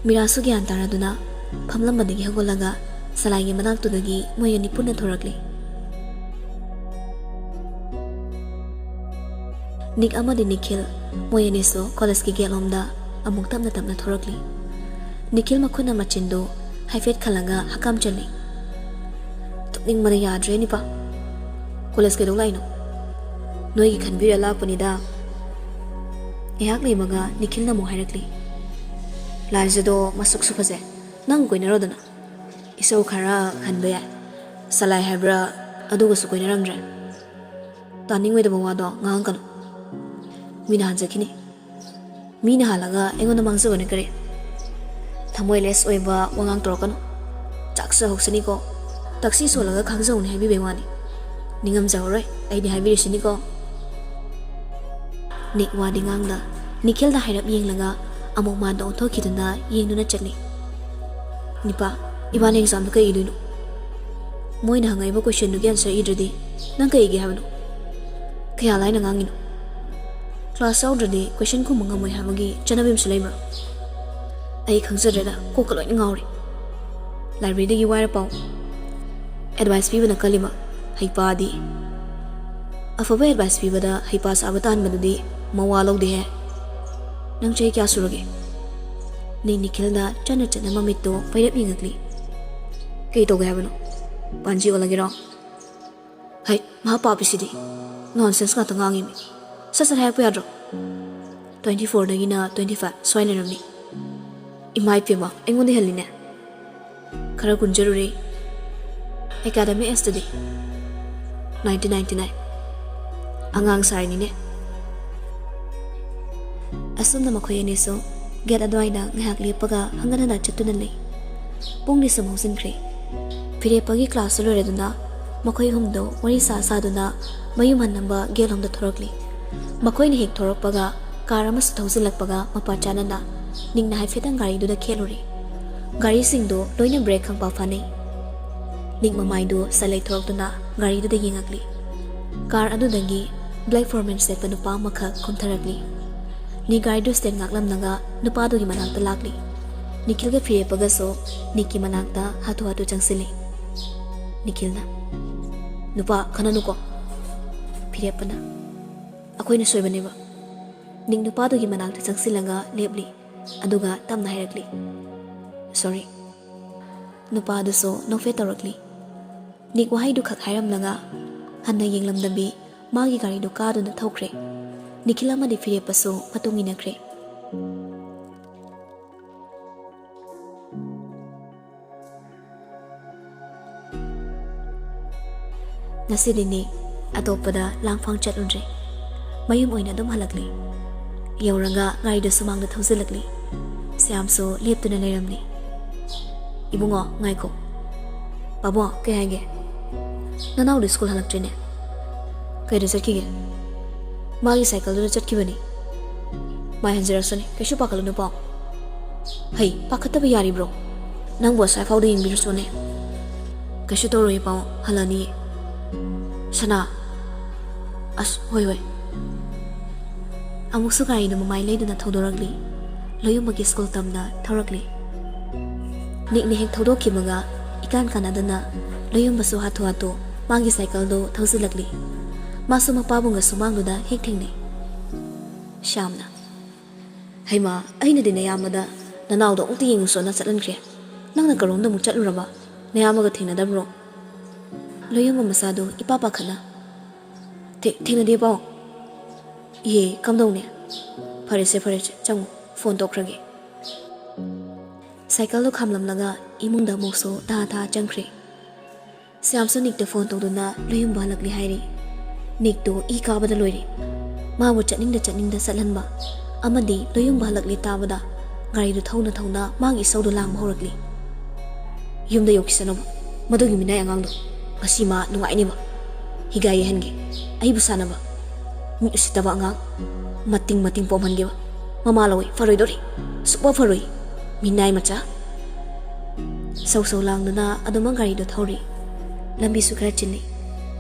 ꯃꯤꯔꯥꯁꯨ ꯒ꯭ꯌꯥꯟ ꯇꯥꯔꯗꯨꯅ ꯐꯝꯂꯝꯕꯗꯒꯤ ꯍꯧꯒꯠꯂꯒ ꯁꯂꯥꯏꯒꯤ ꯃꯅꯥꯛꯇꯨꯗꯒꯤ ꯃꯣꯏ ꯑꯅꯤ ꯄꯨꯟꯅ ꯊꯣꯔꯛꯂꯤ꯫ ꯅꯤꯛ ꯑꯃꯗꯤ ꯅꯤꯈꯤꯜ, ꯃꯣꯏ ꯑꯅꯤꯁꯨ ꯀꯣꯂꯦꯖꯀꯤ ꯒꯦꯠ ꯂꯣꯝꯗ ꯑꯃꯨꯛ ꯇꯞꯅ ꯇꯞꯅ ꯊꯣꯔꯛꯂꯤ꯫ ꯅꯤꯈꯤꯜ ꯃꯈꯨꯠꯅ ꯃꯆꯤꯟꯗꯨ ꯍꯥꯏꯐꯦꯠ ꯈꯜꯂꯒ ꯍꯀꯥꯝ ꯆꯜꯂꯤ꯫ "ꯇꯨꯝꯅꯤꯡꯕꯅ ꯌꯥꯗ꯭ꯔꯦ ꯅꯤꯄꯥ꯫ ꯀꯣꯂꯦꯖ ꯀꯩꯗꯧ ꯂꯥꯛꯏꯅꯣ?" "ꯅꯣꯏꯒꯤ ꯈꯟꯕꯤꯔ ꯂꯥꯛꯄꯅꯤꯗ"꯫ ꯉꯥꯏꯍꯥꯛ ꯂꯩꯕꯒ ꯅꯤꯈꯤꯜꯅ ꯑꯃꯨꯛ ꯍꯥꯏꯔꯛꯂꯤ꯫ "ꯂꯥꯏꯖꯗꯣ ꯃꯁꯛꯁꯨ ꯐꯖꯩ, ꯅꯪ ꯀꯣꯏꯅꯔꯣꯗꯅ꯫ ꯏꯁꯧ ꯈꯔ ꯈꯟꯕ ꯌꯥꯏ꯫ ꯁꯂꯥꯏ ꯍꯥꯏꯕ꯭ꯔꯥ, ꯑꯗꯨꯒꯁꯨ ꯀꯣꯏꯅꯔꯝꯗ꯭ꯔꯦ꯫ ꯇꯥꯅꯤꯡꯉꯣꯏꯗꯕ ꯋꯥꯗꯣ ꯉꯥꯡꯉꯛꯀꯅꯨ꯫ ꯃꯤꯅ ꯍꯟꯖꯈꯤꯅꯤ꯫ ꯃꯤꯅ ꯍꯥꯜꯂꯒ ꯑꯩꯉꯣꯟꯗ ꯃꯥꯡꯖꯕꯅ ꯀꯔꯤ? ꯊꯃꯣꯏ ꯂꯦꯁ ꯑꯣꯏꯕ ꯋꯥꯉꯥꯡ ꯇꯧꯔꯛꯀꯅꯨ꯫ ꯆꯥꯛ ꯆꯥꯍꯧꯁꯅꯤꯀꯣ꯫ ꯇꯛꯁꯤ ꯁꯣꯜꯂꯒ ꯈꯥꯡꯖꯧꯅꯤ ꯍꯥꯏꯕꯤꯕꯩ ꯋꯥꯅꯤ꯫ ꯅꯤꯡꯉꯝꯖꯍꯧꯔꯣꯏ ꯑꯩꯗꯤ ꯍꯥꯏꯕꯤꯔꯤꯁꯤꯅꯤꯀꯣ"꯫ ꯅꯤꯛ ꯋꯥꯗꯤ ꯉꯥꯡꯗ ꯅꯤꯈꯤꯜꯗ ꯍꯥꯏꯔꯞ ꯌꯦꯡꯂꯒ ꯑꯃꯨꯛ ꯃꯥꯗ ꯑꯣꯟꯊꯣꯛꯈꯤꯗꯨꯅ ꯌꯦꯡꯗꯨꯅ ꯆꯠꯂꯤ꯫ "ꯅꯤꯄꯥ, ꯏꯕꯥꯅꯤ ꯑꯦꯛꯖꯥꯝꯗ ꯀꯩ ꯏꯗꯣꯏꯅꯣ? ꯃꯣꯏꯅ ꯍꯪꯉꯛꯏꯕ ꯀꯣꯏꯁꯟꯗꯨꯒꯤ ꯑꯟꯁꯔ ꯏꯗ꯭ꯔꯗꯤ ꯅꯪ ꯀꯩ ꯏꯒꯦ ꯍꯥꯏꯕꯅꯣ? ꯀꯌꯥ ꯂꯥꯏꯅ ꯉꯥꯡꯉꯤꯅꯣ? ꯀ꯭ꯂꯥꯁ ꯌꯥꯎꯗ꯭ꯔꯗꯤ ꯀꯣꯏꯁꯟ ꯈꯨꯝꯕ ꯉꯝꯃꯣꯏ ꯍꯥꯏꯕꯒꯤ ꯆꯠꯅꯕꯤ ꯑꯃꯁꯨ ꯂꯩꯕ꯭ꯔꯣ? ꯑꯩ ꯈꯪꯖꯗ꯭ꯔꯦꯗ, ꯀꯣꯛꯀ ꯂꯣꯏꯅ ꯉꯥꯎꯔꯦ꯫ ꯂꯥꯏꯕ꯭ꯔꯦꯔꯤꯗꯒꯤ ꯋꯥꯏꯔ ꯄꯥꯎ"꯫ ꯑꯦꯗꯚꯥꯏꯁ ꯄꯤꯕꯅ ꯀꯜꯂꯤꯕ ꯍꯩꯄꯥꯗꯤ꯫ ꯑꯐꯕ ꯑꯦꯗꯚꯥꯏꯁ ꯄꯤꯕꯗ ꯍꯩꯄꯥ ꯁꯥꯕ ꯇꯥꯍꯟꯕꯗꯨꯗꯤ ꯃꯋꯥ ꯂꯧꯗꯦꯍꯦ꯫ "ꯅꯪ ꯆꯍꯤ ꯀꯌꯥ ꯁꯨꯔꯒꯦ?" ꯅꯤꯛ ꯅꯤꯈꯤꯜꯅ ꯆꯠꯅ ꯆꯠꯅ ꯃꯃꯤꯠꯇꯣ ꯄꯩꯔꯞ ꯌꯦꯡꯉꯛꯂꯤ꯫ "ꯀꯩ ꯇꯧꯒꯦ ꯍꯥꯏꯕꯅꯣ? ꯄꯥꯟꯖꯤ ꯑꯣꯜꯂꯒꯦꯔꯣ?" "ꯍꯩ, ꯃꯍꯥ ꯄꯥꯄꯤꯁꯤꯗꯤ ꯅꯣꯟꯁꯦꯟꯁ ꯉꯥꯛꯇ ꯉꯥꯡꯉꯤꯃꯤ꯫ ꯁꯠ ꯁꯠ ꯍꯥꯏꯔꯛꯄ ꯌꯥꯗ꯭ꯔꯣ?" "ꯇ꯭ꯋꯦꯟꯇꯤ ꯐꯣꯔꯗꯒꯤꯅ ꯇ꯭ꯋꯦꯟꯇꯤ ꯐꯥꯏꯚ ꯁ꯭ꯋꯥꯏ ꯂꯩꯔꯝꯅꯤ"꯫ "ꯏꯃꯥ ꯏꯄꯦꯝꯃ, ꯑꯩꯉꯣꯟꯗ ꯍꯦꯜꯂꯤꯅꯦ"꯫ "ꯈꯔ ꯀꯨꯟꯖꯔꯨꯔꯦ"꯫ "ꯑꯦꯀꯥꯗꯃꯤꯛ ꯑꯦꯖꯇꯗꯤ?" "Nineteen ninety nine". "ꯑꯉꯥꯡ ꯁꯥꯔꯤꯅꯤꯅꯦ"꯫ ꯑꯁꯨꯝꯅ ꯃꯈꯣꯏ ꯑꯅꯤꯁꯨ ꯒꯦꯠ ꯑꯗꯨꯋꯥꯏꯗ ꯉꯥꯏꯍꯥꯛ ꯂꯦꯞꯄꯒ ꯍꯪꯒꯠ ꯍꯟꯗ ꯆꯠꯇꯨꯅ ꯂꯩ꯫ ꯄꯨꯡꯗꯤ ꯁꯨꯝ ꯍꯧꯖꯤꯟꯈ꯭ꯔꯦ꯫ ꯐꯤꯔꯦꯞꯄꯒꯤ ꯀ꯭ꯂꯥꯁꯁꯨ ꯂꯣꯏꯔꯗꯨꯅ ꯃꯈꯣꯏ ꯑꯍꯨꯝꯗꯣ ꯋꯥꯔꯤ ꯁꯥ ꯁꯥꯗꯨꯅ ꯃꯌꯨꯝ ꯍꯟꯅꯕ ꯒꯦꯠ ꯂꯣꯝꯗ ꯊꯣꯔꯛꯂꯤ꯫ ꯃꯈꯣꯏꯅ ꯍꯦꯛ ꯊꯣꯔꯛꯄꯒ ꯀꯥꯔ ꯑꯃꯁꯨ ꯊꯧꯖꯤꯜꯂꯛꯄꯒ ꯃꯄꯥ ꯆꯥꯅꯅ ꯅꯤꯛꯅ ꯍꯥꯏꯐꯦꯠꯇꯪ ꯒꯥꯔꯤꯗꯨꯗ ꯈꯦꯠꯂꯨꯔꯦ꯫ ꯒꯥꯔꯤꯁꯤꯡꯗꯨ ꯂꯣꯏꯅ ꯕ꯭ꯔꯦꯛ ꯈꯪꯐꯥ ꯐꯥꯅꯩ꯫ ꯅꯤꯛ ꯃꯃꯥꯏꯗꯨ ꯁꯟ ꯂꯩꯊꯣꯔꯛꯇꯨꯅ ꯒꯥꯔꯤꯗꯨꯗ ꯌꯦꯡꯉꯛꯂꯤ꯫ ꯀꯥꯔ ꯑꯗꯨꯗꯒꯤ ꯕ꯭ꯂꯦꯛ ꯐꯣꯔꯃꯦꯟ ꯁꯦꯠꯄ ꯅꯨꯄꯥ ꯑꯃꯈꯛ ꯀꯨꯝꯊꯔꯛꯂꯤ꯫ ꯅꯤꯛ ꯒꯥꯔꯤꯗꯨ ꯁ꯭ꯇꯦꯟ ꯉꯥꯛꯂꯝꯂꯒ ꯅꯨꯄꯥꯗꯨꯒꯤ ꯃꯅꯥꯛꯇ ꯂꯥꯛꯂꯤ꯫ ꯅꯤꯈꯤꯜꯒ ꯐꯤꯔꯦꯞꯄꯒꯁꯨ ꯅꯤꯛꯀꯤ ꯃꯅꯥꯛꯇ ꯍꯥꯊꯨ ꯍꯥꯊꯨ ꯆꯪꯁꯤꯜꯂꯤ꯫ ꯅꯤꯈꯤꯜꯅ, "ꯅꯨꯄꯥ ꯈꯟꯅꯅꯨꯀꯣ꯫" ꯐꯤꯔꯦꯞꯄꯅ, "ꯑꯩꯈꯣꯏꯅ ꯁꯣꯏꯕꯅꯦꯕ꯫" ꯅꯤꯛ ꯅꯨꯄꯥꯗꯨꯒꯤ ꯃꯅꯥꯛꯇ ꯆꯪꯁꯤꯜꯂꯒ ꯂꯦꯞꯂꯤ, ꯑꯗꯨꯒ ꯇꯞꯅ ꯍꯥꯏꯔꯛꯂꯤ, "Sorry꯫" ꯅꯨꯄꯥ ꯑꯗꯨꯁꯨ ꯅꯣꯛꯐꯦꯠ ꯇꯧꯔꯛꯂꯤ꯫ ꯅꯤꯛ ꯋꯥꯍꯩꯗꯨ ꯈꯛ ꯍꯥꯏꯔꯝꯂꯒ ꯍꯟꯅ ꯌꯦꯡꯂꯝꯗꯕꯤ ꯃꯥꯒꯤ ꯒꯥꯔꯤꯗꯨ ꯀꯥꯗꯨꯅ ꯊꯧꯈ꯭ꯔꯦ꯫ ꯅꯤꯈꯤꯜ ꯑꯃꯗꯤ ꯐꯤꯔꯦꯞꯄꯁꯨ ꯃꯇꯨꯡ ꯏꯟꯅꯈ꯭ꯔꯦ꯫ ꯉꯁꯤꯗꯤ ꯅꯤꯛ ꯑꯇꯣꯞꯄꯗ ꯂꯥꯡꯐꯥꯡ ꯆꯠꯂꯨꯗ꯭ꯔꯦ꯫ ꯃꯌꯨꯝ ꯑꯣꯏꯅ ꯑꯗꯨꯝ ꯍꯜꯂꯛꯂꯤ꯫ ꯌꯧꯔꯒ ꯒꯥꯔꯤꯗꯨ ꯁꯨꯃꯥꯡꯗ ꯊꯧꯖꯤꯜꯂꯛꯂꯤ꯫ ꯁ꯭ꯌꯥꯝꯁꯨ ꯂꯦꯞꯇꯨꯅ ꯂꯩꯔꯝꯂꯤ꯫ "ꯏꯕꯨꯡꯉꯣ, ꯉꯥꯏꯈꯣ꯫" "ꯄꯥꯕꯨꯡ, ꯀꯩ ꯍꯥꯏꯒꯦ?" "ꯅꯅꯥꯎꯗꯤ ꯁ꯭ꯀꯨꯜ ꯍꯜꯂꯛꯇ꯭ꯔꯤꯅꯦ꯫" "ꯀꯩꯗ ꯆꯠꯈꯤꯒꯦ?" "ꯃꯥꯒꯤ ꯁꯥꯏꯀꯜꯗꯨꯗ ꯆꯠꯈꯤꯕꯅꯤ꯫" "ꯃꯥꯏ ꯍꯟꯖꯔꯛꯁꯅꯤ, ꯀꯩꯁꯨ ꯄꯥꯈꯠꯂꯨꯅꯨ ꯄꯥꯎ꯫" "ꯍꯩ, ꯄꯥꯈꯠꯇꯕ ꯌꯥꯔꯤꯕ꯭ꯔꯣ? ꯅꯪꯕꯨ ꯑꯁ꯭ꯋꯥꯏꯐꯥꯎꯗ ꯌꯦꯡꯕꯤꯔꯨꯆꯣꯅꯦ꯫" "ꯀꯩꯁꯨ ꯇꯧꯔꯣꯏꯌꯦ ꯄꯥꯎ, ꯍꯜꯂꯛꯑꯅꯤꯌꯦ꯫" "ꯁꯅꯥ꯫" "ꯑꯁ, ꯍꯣꯏ, ꯍꯣꯏ꯫" ꯑꯃꯨꯛꯁꯨ ꯒꯥꯔꯤꯗꯨ ꯃꯃꯥꯏ ꯂꯩꯗꯨꯅ ꯊꯧꯗꯣꯔꯛꯂꯤ꯫ ꯂꯣꯌꯨꯝꯕꯒꯤ ꯁ꯭ꯀꯨꯜ ꯇꯝꯅ ꯊꯧꯔꯛꯂꯤ꯫ ꯅꯤꯛꯅ ꯍꯦꯛ ꯊꯧꯗꯣꯛꯈꯤꯕꯒ ꯏꯀꯥꯟ ꯀꯥꯟꯅꯗꯅ ꯂꯣꯌꯨꯝꯕꯁꯨ ꯍꯥꯊꯨ ꯍꯥꯊꯨ ꯃꯥꯒꯤ ꯁꯥꯏꯀꯜꯗꯨ ꯊꯧꯖꯤꯜꯂꯛꯂꯤ꯫ ꯃꯥꯁꯨ ꯃꯄꯥꯕꯨꯡꯒ ꯁꯨꯃꯥꯡꯗꯨꯗ ꯍꯦꯛ ꯊꯦꯡꯅꯩ꯫ ꯁ꯭ꯌꯥꯝꯅ, "ꯍꯩꯃꯥ, ꯑꯩꯅꯗꯤ ꯅꯌꯥꯝꯕꯗ ꯅꯅꯥꯎꯗꯣ ꯑꯃꯨꯛꯇ ꯌꯦꯡꯉꯨꯆꯣꯅ ꯆꯠꯍꯟꯈ꯭ꯔꯦ꯫ ꯅꯪꯅ ꯀꯔꯣꯝꯗ ꯑꯃꯨꯛ ꯆꯠꯂꯨꯔꯕ? ꯅꯌꯥꯝꯕꯒ ꯊꯦꯡꯅꯗꯕ꯭ꯔꯣ?" ꯂꯣꯌꯨꯝꯕ ꯃꯆꯥꯗꯨ ꯏꯄꯥ ꯄꯥꯈꯠꯅ, "ꯊꯦ-, ꯊꯦꯡꯅꯗꯦ ꯄꯥꯎ꯫" "ꯏꯍꯦ, ꯀꯝꯗꯧꯅꯦ? ꯐꯔꯦꯁꯦ, ꯐꯔꯦꯁꯦ, ꯆꯪꯉꯨ, ꯐꯣꯟ ꯇꯧꯈ꯭ꯔꯒꯦ꯫" ꯁꯥꯏꯀꯜꯗꯨ ꯈꯥꯝꯂꯝꯂꯒ ꯏꯃꯨꯡꯗ ꯑꯃꯨꯛꯁꯨ ꯊꯥ ꯊꯥ ꯆꯪꯈ꯭ꯔꯦ꯫ ꯁ꯭ꯌꯥꯝꯁꯨ ꯅꯤꯛꯇ ꯐꯣꯟ ꯇꯧꯗꯨꯅ ꯂꯣꯌꯨꯝꯕ ꯍꯜꯂꯛꯂꯦ ꯍꯥꯏꯔꯤ꯫ ꯅꯤꯛꯇꯨ ꯏ ꯀꯥꯕꯗ ꯂꯣꯏꯔꯦ꯫ ꯃꯥꯕꯨ ꯆꯠꯅꯤꯡꯗ ꯆꯠꯅꯤꯡꯗ ꯆꯠꯍꯟꯕ ꯑꯃꯗꯤ ꯂꯣꯌꯨꯝꯕ ꯍꯜꯂꯛꯂꯦ ꯇꯥꯕꯗ ꯒꯥꯔꯤꯗꯨ ꯊꯧꯅ ꯊꯧꯅ ꯃꯥꯒꯤ ꯏꯁꯧꯗꯨ ꯂꯥꯡꯕ ꯍꯧꯔꯛꯂꯤ꯫ "ꯌꯨꯝꯗ ꯌꯧꯈꯤꯁꯅꯨꯕ, ꯃꯗꯨꯒꯤ ꯃꯤꯅꯥꯏ ꯑꯉꯥꯡꯗꯣ꯫ ꯉꯁꯤ ꯃꯥ ꯅꯨꯡꯉꯥꯏꯅꯤꯕ꯫ ꯍꯤꯒꯥꯏ ꯌꯩꯍꯟꯒꯦ꯫ ꯑꯩꯕꯨ ꯁꯥꯟꯅꯕ꯫ ꯃꯤ ꯎꯁꯤꯠꯇꯕ ꯑꯉꯥꯡ꯫ ꯃꯇꯤꯡ ꯃꯇꯤꯡ ꯄꯣꯝꯍꯟꯒꯦꯕ꯫ ꯃꯃꯥ ꯂꯧꯏ, ꯐꯔꯣꯏꯗꯧꯔꯤ꯫ ꯁꯨꯛꯐ ꯐꯔꯣꯏ꯫ ꯃꯤꯅꯥꯏ ꯃꯆꯥ꯫" ꯁꯧ ꯁꯧ ꯂꯥꯡꯗꯨꯅ ꯑꯗꯨꯃꯛ ꯒꯥꯔꯤꯗꯨ ꯊꯧꯔꯤ꯫ ꯂꯝꯕꯤꯁꯨ ꯈꯔ ꯆꯤꯜꯂꯤ꯫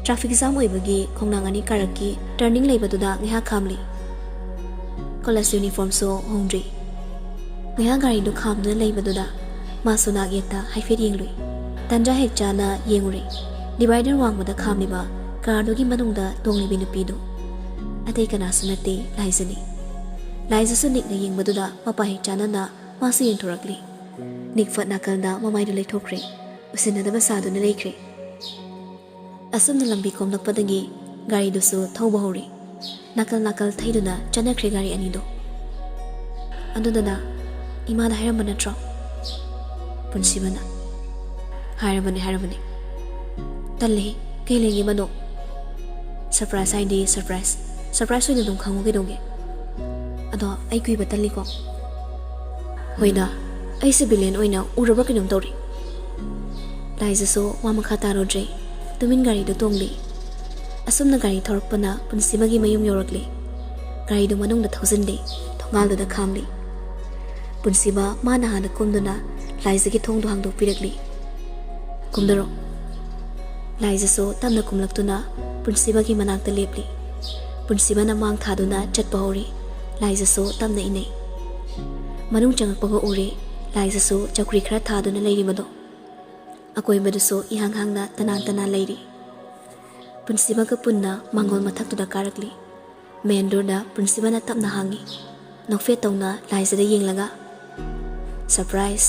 ꯇ꯭ꯔꯥꯐꯤꯛ ꯖꯥꯝ ꯑꯣꯏꯕꯒꯤ ꯈꯣꯡꯅꯥꯡ ꯑꯅꯤ ꯀꯥꯔꯛꯀꯤ ꯇꯔꯅꯤꯡ ꯂꯩꯕꯗꯨꯗ ꯉꯥꯏꯍꯥꯛ ꯈꯥꯝꯂꯤ꯫ ꯀꯣꯂꯦꯖ ꯌꯨꯅꯤꯐꯣꯔꯝꯁꯨ ꯍꯣꯡꯗ꯭ꯔꯤ꯫ ꯉꯥꯏꯍꯥꯛ ꯒꯥꯔꯤꯗꯨ ꯈꯥꯝꯗꯨꯅ ꯂꯩꯕꯗꯨꯗ ꯃꯥꯁꯨ ꯅꯥꯛ ꯌꯦꯠꯇ ꯍꯥꯏꯐꯦꯠ ꯌꯦꯡꯂꯨꯏ꯫ ꯇꯟꯖꯥ ꯍꯦꯛ ꯆꯥꯅ ꯌꯦꯡꯉꯨꯔꯦ, ꯗꯤꯚꯥꯏꯗꯔ ꯋꯥꯡꯃꯗ ꯈꯥꯝꯂꯤꯕ ꯀꯥꯔꯗꯨꯒꯤ ꯃꯅꯨꯡꯗ ꯇꯣꯡꯂꯤꯕꯤ ꯅꯨꯄꯤꯗꯨ꯫ ꯑꯇꯩ ꯀꯅꯥꯁꯨ ꯅꯠꯇꯦ, ꯂꯥꯏꯖꯅꯤ꯫ ꯂꯥꯏꯖꯁꯨ ꯅꯤꯛꯅ ꯌꯦꯡꯕꯗꯨꯗ ꯃꯄꯥ ꯍꯦꯛ ꯆꯥꯅꯅ ꯃꯥꯁꯨ ꯌꯦꯡꯊꯣꯔꯛꯂꯤ꯫ ꯅꯤꯛ ꯐꯠ ꯅꯥꯀꯜꯗ ꯃꯃꯥꯏꯗꯨ ꯂꯩꯊꯣꯛꯈ꯭ꯔꯦ, ꯎꯁꯤꯟꯅꯗꯕ ꯁꯥꯗꯨꯅ ꯂꯩꯈ꯭ꯔꯦ꯫ ꯑꯁꯨꯝꯅ ꯂꯝꯕꯤ ꯀꯣꯝꯂꯛꯄꯗꯒꯤ ꯒꯥꯔꯤꯗꯨꯁꯨ ꯊꯧꯕ ꯍꯧꯔꯤ꯫ ꯅꯥꯀꯜ ꯅꯥꯀꯜ ꯊꯩꯗꯨꯅ ꯆꯠꯅꯈ꯭ꯔꯦ ꯒꯥꯔꯤ ꯑꯅꯤꯗꯣ꯫ "ꯑꯗꯨꯗꯅ ꯏꯃꯥꯗ ꯍꯥꯏꯔꯝꯕ ꯅꯠꯇ꯭ꯔꯣ?" ꯄꯨꯟꯁꯤꯕꯅ, "ꯍꯥꯏꯔꯕꯅꯦ, ꯍꯥꯏꯔꯕꯅꯦ꯫ ꯇꯜꯂꯦꯍꯦ, ꯀꯩ ꯂꯩꯒꯦꯕꯗꯣ? ꯁꯔꯄ꯭ꯔꯥꯏꯖ ꯍꯥꯏꯗꯤ ꯁꯔꯄ꯭ꯔꯥꯏꯖ, ꯁꯔꯄ꯭ꯔꯥꯏꯖ ꯑꯣꯏꯅ ꯑꯗꯨꯝ ꯈꯪꯉꯨ ꯀꯩꯗꯧꯒꯦ? ꯑꯗꯣ ꯑꯩ ꯀꯨꯏꯕ ꯇꯜꯂꯤꯀꯣ?" "ꯍꯣꯏꯗ, ꯑꯩꯁꯦ ꯚꯤꯂꯦꯟ ꯑꯣꯏꯅ ꯎꯔꯕ ꯀꯩꯅꯣꯝ ꯇꯧꯔꯦ꯫" ꯂꯥꯏꯖꯁꯨ ꯋꯥ ꯃꯈꯥ ꯇꯥꯔꯨꯗ꯭ꯔꯦ, ꯇꯨꯃꯤꯟ ꯒꯥꯔꯤꯗꯨ ꯇꯣꯡꯂꯤ꯫ ꯑꯁꯨꯝꯅ ꯒꯥꯔꯤ ꯊꯧꯔꯛꯄꯅ ꯄꯨꯟꯁꯤꯃꯒꯤ ꯃꯌꯨꯝ ꯌꯧꯔꯛꯂꯤ꯫ ꯒꯥꯔꯤꯗꯨ ꯃꯅꯨꯡꯗ ꯊꯧꯖꯤꯟꯂꯤ, ꯊꯣꯡꯒꯥꯜꯗꯨꯗ ꯈꯥꯝꯂꯤ꯫ ꯄꯨꯟꯁꯤꯃ ꯃꯥꯅ ꯍꯥꯟꯅ ꯀꯨꯝꯗꯨꯅ ꯂꯥꯏꯖꯒꯤ ꯊꯣꯡꯗꯨ ꯍꯥꯡꯗꯣꯛꯄꯤꯔꯛꯂꯤ꯫ "ꯀꯨꯝꯗꯔꯣ꯫" ꯂꯥꯏꯖꯁꯨ ꯇꯞꯅ ꯀꯨꯝꯂꯛꯇꯨꯅ ꯄꯨꯟꯁꯤꯃꯒꯤ ꯃꯅꯥꯛꯇ ꯂꯦꯞꯂꯤ꯫ ꯄꯨꯟꯁꯤꯃꯅ ꯃꯥꯡ ꯊꯥꯗꯨꯅ ꯆꯠꯄ ꯍꯧꯔꯤ꯫ ꯂꯥꯏꯖꯁꯨ ꯇꯞꯅ ꯏꯅꯩ꯫ ꯃꯅꯨꯡ ꯆꯪꯉꯛꯄꯒ ꯎꯔꯦ, ꯂꯥꯏꯖꯁꯨ ꯆꯧꯀ꯭ꯔꯤ ꯈꯔ ꯊꯥꯗꯨꯅ ꯂꯩꯔꯤꯕꯗꯣ꯫ ꯑꯀꯣꯏꯕꯗꯨꯁꯨ ꯏꯍꯥꯡ ꯍꯥꯡꯅ ꯇꯅꯥꯟ ꯇꯅꯥꯟ ꯂꯩꯔꯤ꯫ ꯄꯨꯟꯁꯤꯃꯒ ꯄꯨꯟꯅ ꯃꯥꯡꯒꯣꯜ ꯃꯊꯛꯇꯨꯗ ꯀꯥꯔꯛꯂꯤ꯫ ꯃꯦꯟ ꯗꯣꯔꯗ ꯄꯨꯟꯁꯤꯕꯅ ꯇꯞꯅ ꯍꯥꯡꯉꯤ꯫ ꯅꯣꯛꯐꯦꯠ ꯇꯧꯅ ꯂꯥꯏꯖꯗ ꯌꯦꯡꯂꯒ, "ꯁꯔꯄ꯭ꯔꯥꯏꯖ!"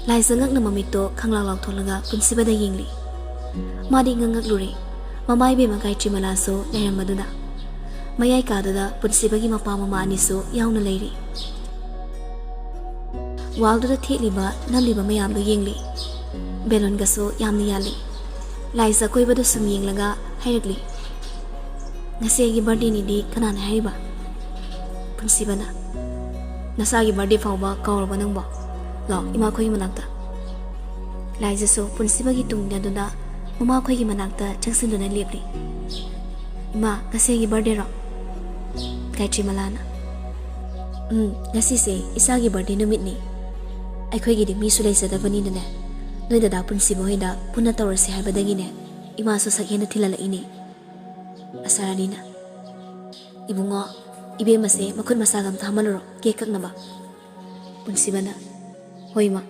ꯂꯥꯏꯖ ꯉꯛꯅ ꯃꯃꯤꯠꯇꯣ ꯈꯪꯂꯥꯎ ꯂꯥꯎꯊꯣꯛꯂꯒ ꯄꯨꯟꯁꯤꯕꯗ ꯌꯦꯡꯂꯤ꯫ ꯃꯥꯗꯤ ꯉꯛ ꯉꯛꯂꯨꯔꯦ꯫ ꯃꯃꯥ ꯏꯕꯦꯝꯃ ꯒꯥꯌꯇ꯭ꯔꯤꯃꯂꯥꯁꯨ ꯂꯩꯔꯝꯕꯗꯨꯗ꯫ ꯃꯌꯥꯏ ꯀꯥꯗꯨꯗ ꯄꯨꯟꯁꯤꯕꯒꯤ ꯃꯄꯥ ꯃꯃꯥ ꯑꯅꯤꯁꯨ ꯌꯥꯎꯅ ꯂꯩꯔꯤ꯫ ꯋꯥꯜꯗꯨꯗ ꯊꯦꯠꯂꯤꯕ ꯅꯝꯂꯤꯕ ꯃꯌꯥꯝꯗꯨ ꯌꯦꯡꯂꯤ꯫ ꯕꯦꯂꯨꯟꯒꯁꯨ ꯌꯥꯝꯅ ꯌꯥꯜꯂꯤ꯫ ꯂꯥꯏꯖ ꯑꯀꯣꯏꯕꯗ ꯁꯨꯝ ꯌꯦꯡꯂꯒ ꯍꯥꯏꯔꯛꯂꯤ, "ꯉꯁꯤ ꯑꯩꯒꯤ ꯕꯥꯔꯗꯦꯅꯤꯗꯤ ꯀꯅꯥꯅ ꯍꯥꯏꯔꯤꯕ?" ꯄꯨꯟꯁꯤꯕꯅ, "ꯅꯁꯥꯒꯤ ꯕꯥꯔꯗꯦ ꯐꯥꯎꯕ ꯀꯥꯎꯔꯕ ꯅꯪꯕꯣ? ꯂꯥꯛꯑꯣ, ꯏꯃꯥꯈꯣꯏꯒꯤ ꯃꯅꯥꯛꯇ꯫" ꯂꯥꯏꯖꯁꯨ ꯄꯨꯟꯁꯤꯕꯒꯤ ꯇꯨꯡ ꯏꯟꯅꯗꯨꯅ ꯃꯃꯥꯈꯣꯏꯒꯤ ꯃꯅꯥꯛꯇ ꯆꯪꯁꯤꯟꯗꯨꯅ ꯂꯦꯞꯂꯤ꯫ "ꯏꯃꯥ, ꯉꯁꯤ ꯑꯩꯒꯤ ꯕꯥꯔꯗꯦꯔꯣ?" ꯒꯥꯌꯇ꯭ꯔꯤꯃꯂꯥꯅ, "ꯎꯝ, ꯉꯁꯤꯁꯦ ꯏꯆꯥꯒꯤ ꯕꯥꯔꯗꯦ ꯅꯨꯃꯤꯠꯅꯤ꯫ ꯑꯩꯈꯣꯏꯒꯤꯗꯤ ꯃꯤꯁꯨ ꯂꯩꯖꯗꯕꯅꯤꯅꯅꯦ, ꯅꯣꯏ ꯗꯗꯥ ꯄꯨꯟꯁꯤꯕ ꯍꯣꯏꯗ ꯄꯨꯟꯅ ꯇꯧꯔꯁꯦ ꯍꯥꯏꯕꯗꯒꯤꯅꯦ, ꯏꯃꯥꯁꯨ ꯁꯛꯍꯦꯟꯅ ꯊꯤꯜꯍꯜꯂꯛꯏꯅꯦ꯫" ꯑꯁꯥꯔꯥꯅꯤꯅ, "ꯏꯕꯨꯡꯉꯣ, ꯏꯕꯦꯝꯃꯁꯦ ꯃꯈꯨꯠ ꯃꯁꯥꯒ ꯑꯝꯇ ꯍꯥꯝꯍꯜꯂꯨꯔꯣ, ꯀꯦꯛ ꯀꯛꯅꯕ꯫" ꯄꯨꯟꯁꯤꯕꯅ, "ꯍꯣꯏ, ꯏꯃꯥ꯫"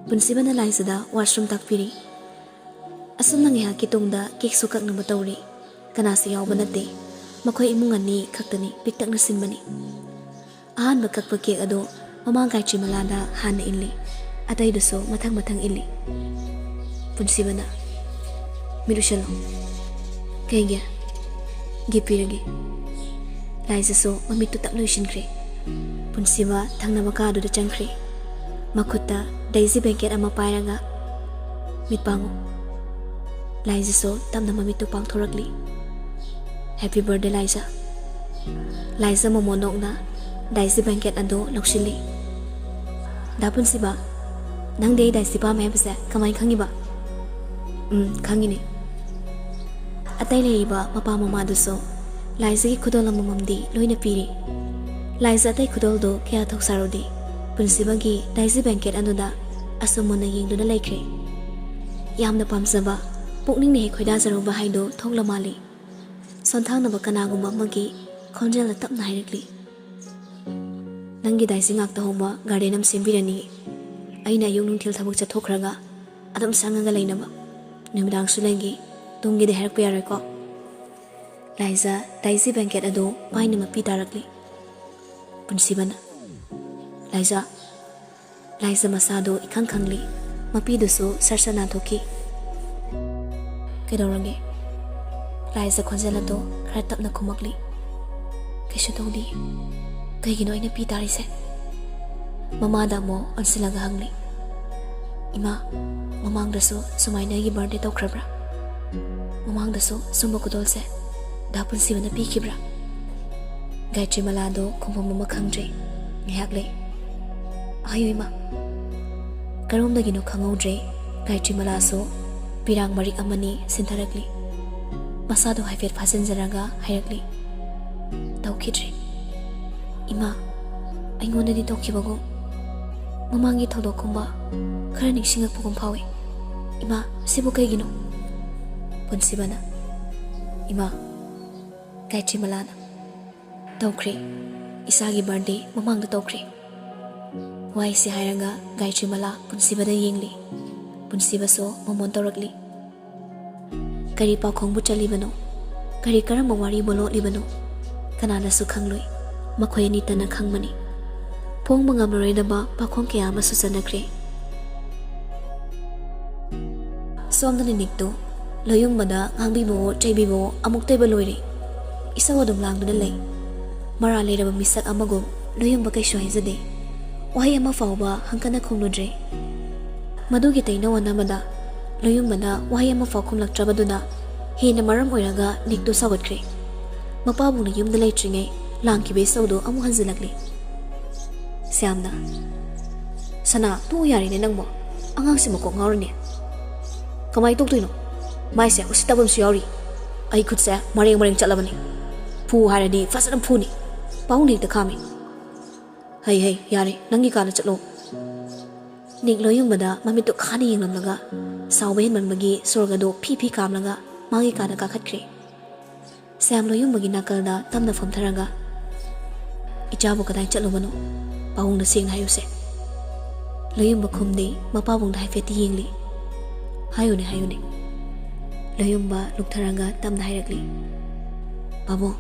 ꯄꯨꯟꯁꯤꯕꯅ ꯂꯥꯏꯖꯗ washroom ꯇꯥꯛꯄꯤꯔꯤ꯫ ꯑꯁꯨꯝꯅ ꯉꯥꯏꯍꯥꯛꯀꯤ ꯇꯨꯡꯗ cakeꯁꯨ ꯀꯛꯅꯕ ꯇꯧꯔꯤ꯫ ꯀꯅꯥꯁꯨ ꯌꯥꯎꯕ ꯅꯠꯇꯦ꯫ ꯃꯈꯣꯏ ꯏꯃꯨꯡ ꯑꯅꯤ ꯈꯛꯇꯅꯤ ꯄꯤꯛꯇꯛꯅ ꯁꯤꯟꯕꯅꯤ꯫ ꯑꯍꯥꯟꯕ ꯀꯛꯄ cake ꯑꯗꯨ ꯃꯃꯥ ꯒꯥꯌꯇ꯭ꯔꯤꯃꯂꯥꯗ ꯍꯥꯟꯅ ꯏꯜꯂꯤ꯫ ꯑꯇꯩꯗꯨꯁꯨ ꯃꯊꯪ ꯃꯊꯪ ꯏꯜꯂꯤ꯫ ꯄꯨꯟꯁꯤꯕꯅ, "ꯃꯤꯠ ꯎꯏꯁꯜꯂꯣ꯫" "ꯀꯩꯒꯤ?" "Gift ꯄꯤꯔꯒꯦ꯫" ꯂꯥꯏꯖꯁꯨ ꯃꯃꯤꯠꯇꯨ ꯇꯞꯅ ꯎꯏꯁꯤꯟꯈ꯭ꯔꯦ꯫ ꯄꯨꯟꯁꯤꯕ ꯊꯪꯅꯕ ꯀꯥꯗꯨꯗ ꯆꯪꯈ꯭ꯔꯦ꯫ ꯃꯈꯨꯠꯇ daisy blanket ꯑꯃ ꯄꯥꯏꯔꯒ, "ꯃꯤꯠ ꯄꯥꯡꯉꯨ꯫" ꯂꯥꯏꯖꯁꯨ ꯇꯞꯅ ꯃꯃꯤꯠꯇꯨ ꯄꯥꯡꯊꯣꯔꯛꯂꯤ꯫ "Happy birthday, ꯂꯥꯏꯖ꯫" ꯂꯥꯏꯖ ꯃꯣꯃꯣꯟ ꯅꯣꯛꯅ daisy blanket ꯑꯗꯨ ꯂꯧꯁꯤꯜꯂꯤ꯫ "ꯗꯥ ꯄꯨꯟꯁꯤꯕ, ꯅꯪꯗꯤ ꯑꯩ daisy ꯄꯥꯝꯃꯦ ꯍꯥꯏꯕꯁꯦ ꯀꯃꯥꯏꯅ ꯈꯪꯉꯤꯕ?" "ꯎꯝ, ꯈꯪꯉꯤꯅꯦ꯫" ꯑꯇꯩ ꯂꯩꯔꯤꯕ ꯃꯄꯥ ꯃꯃꯥꯗꯨꯁꯨ ꯂꯥꯏꯖꯒꯤ ꯈꯨꯗꯣꯜ ꯑꯃꯃꯝꯗꯤ ꯂꯣꯏꯅ ꯄꯤꯔꯤ꯫ ꯂꯥꯏꯖ ꯑꯇꯩ ꯈꯨꯗꯣꯜꯗꯨ ꯀꯌꯥ ꯊꯧꯁꯥꯔꯨꯗꯦ꯫ ꯄꯨꯟꯁꯤꯕꯒꯤ daisy blanket ꯑꯗꯨꯗ ꯑꯁꯨꯝ ꯃꯨꯟꯅ ꯌꯦꯡꯗꯨꯅ ꯂꯩꯈ꯭ꯔꯦ꯫ ꯌꯥꯝꯅ ꯄꯥꯝꯖꯕ, ꯄꯨꯛꯅꯤꯡꯅ ꯍꯦꯛ ꯈꯣꯏꯗꯥꯖꯔꯨꯕ ꯍꯥꯏꯗꯨ ꯊꯣꯛꯂ ꯃꯥꯜꯂꯤ꯫ ꯁꯣꯟꯊꯥꯡꯅꯕ ꯀꯅꯥꯒꯨꯝꯕ ꯑꯃꯒꯤ ꯈꯣꯟꯖꯦꯜꯅ ꯇꯞꯅ ꯍꯥꯏꯔꯛꯂꯤ, "ꯅꯪꯒꯤ daisy ꯉꯥꯛꯇ ꯍꯧꯕ garden ꯑꯃ ꯁꯦꯝꯕꯤꯔꯅꯤ꯫ ꯑꯩꯅ ꯑꯌꯨꯛ ꯅꯨꯡꯊꯤꯜ ꯊꯕꯛ ꯆꯠꯊꯣꯛꯈ꯭ꯔꯒ ꯑꯗꯨꯝ ꯁꯪꯉꯒ ꯂꯩꯅꯕ꯫ ꯅꯨꯃꯤꯗꯥꯡꯁꯨ ꯂꯩꯒꯦ, ꯇꯨꯝꯒꯦꯗꯤ ꯍꯥꯏꯔꯛꯄ ꯌꯥꯔꯣꯏꯀꯣ?" ꯂꯥꯏꯖ daisy blanket ꯑꯗꯨ ꯄꯥꯏꯅ ꯃꯄꯤ ꯇꯥꯔꯛꯂꯤ꯫ ꯄꯨꯟꯁꯤꯕꯅ, "ꯂꯥꯏꯖ꯫" ꯂꯥꯏꯖ ꯃꯁꯥꯗꯨ ꯏꯈꯪ ꯈꯪꯂꯤ꯫ ꯃꯄꯤꯗꯨꯁꯨ ꯁꯠ ꯁꯠ ꯅꯥꯟꯊꯣꯛꯈꯤ꯫ "ꯀꯩꯗꯧꯔꯒꯦ?" ꯂꯥꯏꯖ ꯈꯣꯟꯖꯦꯜ ꯑꯗꯨ ꯈꯔ ꯇꯞꯅ ꯈꯨꯝꯃꯛꯂꯤ꯫ "ꯀꯩꯁꯨ ꯇꯧꯗꯦ꯫ ꯀꯩꯒꯤꯅꯣ ꯑꯩꯅ ꯄꯤ ꯇꯥꯔꯤꯁꯦ?" ꯃꯃꯥꯗ ꯑꯃꯨꯛ ꯑꯣꯟꯁꯤꯜꯂꯒ ꯍꯪꯂꯤ꯫ "ꯏꯃꯥ, ꯃꯃꯥꯡꯗꯁꯨ ꯁꯨꯃꯥꯏꯅ ꯑꯩꯒꯤ birthday ꯇꯧꯈ꯭ꯔꯕ꯭ꯔꯥ? ꯃꯃꯥꯡꯗꯁꯨ ꯁꯨꯝꯕ ꯈꯨꯗꯣꯜꯁꯦ ꯗꯥ ꯄꯨꯟꯁꯤꯕꯅ ꯄꯤꯈꯤꯕ꯭ꯔꯥ?" ꯒꯥꯌꯇ꯭ꯔꯤꯃꯂꯥꯗꯣ ꯈꯨꯝꯐꯝ ꯑꯃ ꯈꯪꯗ꯭ꯔꯦ꯫ ꯉꯥꯏꯍꯥꯛ ꯂꯩ꯫ "ꯍꯥꯏꯌꯨ, ꯏꯃꯥ꯫" ꯀꯔꯣꯝꯗꯒꯤꯅꯣ ꯈꯪꯍꯧꯗ꯭ꯔꯦ, ꯒꯥꯌꯇ꯭ꯔꯤꯃꯂꯥꯁꯨ ꯄꯤꯔꯥꯡ ꯃꯔꯤꯛ ꯑꯃꯅꯤ ꯁꯤꯟꯊꯔꯛꯂꯤ꯫ ꯃꯁꯥꯗꯣ ꯍꯥꯏꯐꯦꯠ ꯐꯥꯖꯤꯟꯖꯔꯒ ꯍꯥꯏꯔꯛꯂꯤ, "ꯇꯧꯈꯤꯗ꯭ꯔꯦ, ꯏꯃꯥ꯫ ꯑꯩꯉꯣꯟꯗꯗꯤ ꯇꯧꯈꯤꯕꯒꯨꯝ, ꯃꯃꯥꯡꯒꯤ ꯊꯧꯗꯣꯛꯀꯨꯝꯕ ꯈꯔ ꯅꯤꯡꯁꯤꯡꯉꯛꯄꯒꯨꯝ ꯐꯥꯎꯏ, ꯏꯃꯥ꯫ ꯁꯤꯕꯨ ꯀꯩꯒꯤꯅꯣ?" ꯄꯨꯟꯁꯤꯕꯅ, "ꯏꯃꯥ, ꯒꯥꯌꯇ꯭ꯔꯤꯃꯂꯥꯅ ꯇꯧꯈ꯭ꯔꯦ꯫ ꯏꯁꯥꯒꯤ birthday ꯃꯃꯥꯡꯗ ꯇꯧꯈ꯭ꯔꯦ꯫ ꯋꯥꯍꯩꯁꯤ ꯍꯥꯏꯔꯒ ꯒꯥꯌꯇ꯭ꯔꯤꯃꯂꯥ ꯄꯨꯟꯁꯤꯕꯗ ꯌꯦꯡꯂꯤ꯫ ꯄꯨꯟꯁꯤꯕꯁꯨ ꯃꯣꯃꯣꯟ ꯇꯧꯔꯛꯂꯤ꯫ ꯀꯔꯤ ꯄꯥꯎꯈꯣꯡꯕꯨ ꯆꯠꯂꯤꯕꯅꯣ? ꯀꯔꯤ ꯀꯔꯝꯕ ꯋꯥꯔꯤꯕꯨ ꯂꯣꯠꯂꯤꯕꯅꯣ? ꯀꯅꯥꯅꯁꯨ ꯈꯪꯂꯣꯏ꯫ ꯃꯈꯣꯏ ꯑꯅꯤꯇꯅ ꯈꯪꯕꯅꯤ꯫ ꯐꯣꯡꯕ ꯉꯝꯂꯔꯣꯏꯗꯕ ꯄꯥꯎꯈꯣꯡ ꯀꯌꯥ ꯑꯃꯁꯨ ꯆꯠꯅꯈ꯭ꯔꯦ꯫ ꯁꯣꯝꯗꯅ ꯅꯤꯛꯇꯣ ꯂꯣꯌꯨꯡꯕꯗ ꯉꯥꯡꯕꯤꯕꯋꯣ ꯆꯩꯕꯤꯕꯋꯣ ꯑꯃꯨꯛꯇꯣꯏꯕ ꯂꯣꯏꯔꯦ꯫ ꯏꯁꯧ ꯑꯗꯨꯝ ꯂꯥꯡꯗꯨꯅ ꯂꯩ꯫ ꯃꯔꯥꯜ ꯂꯩꯔꯕ ꯃꯤꯁꯛ ꯑꯃꯒꯨꯝ ꯂꯣꯌꯨꯡꯕ ꯀꯩꯁꯨ ꯍꯥꯏꯖꯗꯦ꯫ ꯋꯥꯍꯩ ꯑꯃ ꯐꯥꯎꯕ ꯍꯪꯀꯠꯅ ꯈꯨꯝꯂꯨꯗ꯭ꯔꯦ꯫ ꯃꯗꯨꯒꯤ ꯇꯩꯅ ꯑꯣꯟꯅꯕꯗ ꯂꯣꯌꯨꯡꯕꯅ ꯋꯥꯍꯩ ꯑꯃ ꯐꯥꯎ ꯈꯨꯝꯂꯛꯇ꯭ꯔꯕꯗꯨꯅ ꯍꯦꯟꯅ ꯃꯔꯝ ꯑꯣꯏꯔꯒ ꯅꯤꯛꯇꯣ ꯁꯥꯎꯒꯠꯈ꯭ꯔꯦ꯫ ꯃꯄꯥꯕꯨꯡꯅ ꯌꯨꯝꯗ ꯂꯩꯇ꯭ꯔꯤꯉꯩ ꯂꯥꯡꯈꯤꯕ ꯏꯁꯧꯗꯣ ꯑꯃꯨꯛ ꯍꯟꯖꯤꯜꯂꯛꯂꯤ꯫ ꯁ꯭ꯌꯥꯝꯅ, "ꯁꯅꯥ, ꯇꯣꯛꯎ ꯌꯥꯔꯦꯅꯦ ꯅꯪꯕꯣ꯫ ꯑꯉꯥꯡꯁꯤ ꯃꯀꯣꯛ ꯉꯥꯎꯔꯅꯦ꯫ ꯀꯃꯥꯏꯅ ꯇꯣꯛꯇꯣꯏꯅꯣ? ꯃꯥꯏꯁꯦ ꯎꯁꯤꯠꯇꯕ ꯑꯃꯁꯨ ꯌꯥꯎꯔꯤ꯫ ꯑꯩ ꯈꯨꯠꯁꯦ ꯃꯔꯦꯡ ꯃꯔꯦꯡ ꯆꯠꯂꯕꯅꯤ꯫ ꯐꯨ ꯍꯥꯏꯔꯗꯤ ꯐꯖꯅ ꯐꯨꯅꯤ꯫ ꯄꯥꯕꯨꯡꯗꯤ ꯍꯦꯛꯇ ꯈꯥꯝꯃꯤ꯫ ꯍꯩ ꯍꯩ, ꯌꯥꯔꯦ, ꯅꯪꯒꯤ ꯀꯥꯗ ꯆꯠꯂꯣ꯫" ꯅꯤꯛ ꯂꯣꯌꯨꯡꯕꯗ ꯃꯃꯤꯠꯇꯨ ꯈꯥꯅ ꯌꯦꯡꯂꯝꯂꯒ ꯁꯥꯎꯕ ꯍꯦꯟꯃꯟꯕꯒꯤ ꯁꯣꯔꯒꯗꯣ ꯐꯤ ꯐꯤ ꯀꯥꯝꯂꯒ ꯃꯥꯒꯤ ꯀꯥꯗ ꯀꯥꯈꯠꯈ꯭ꯔꯦ꯫ ꯁ꯭ꯌꯥꯝ ꯂꯣꯌꯨꯡꯕꯒꯤ ꯅꯥꯀꯜꯗ ꯇꯞꯅ ꯐꯝꯊꯔꯒ, "ꯏꯆꯥꯕꯨ ꯀꯗꯥꯏ ꯆꯠꯂꯨꯕꯅꯣ? ꯄꯥꯕꯨꯡꯗ ꯁꯦꯡꯅ ꯍꯥꯏꯌꯨꯁꯦ꯫" ꯂꯣꯌꯨꯡꯕ ꯈꯨꯝꯗꯦ, ꯃꯄꯥꯕꯨꯡꯗ ꯍꯥꯏꯐꯦꯠꯇꯤ ꯌꯦꯡꯂꯤ꯫ "ꯍꯥꯏꯌꯨꯅꯦ, ꯍꯥꯏꯌꯨꯅꯦ꯫" ꯂꯣꯌꯨꯡꯕ ꯂꯨꯞꯊꯔꯒ ꯇꯞꯅ ꯍꯥꯏꯔꯛꯂꯤ, "ꯄꯥꯕꯨꯡ,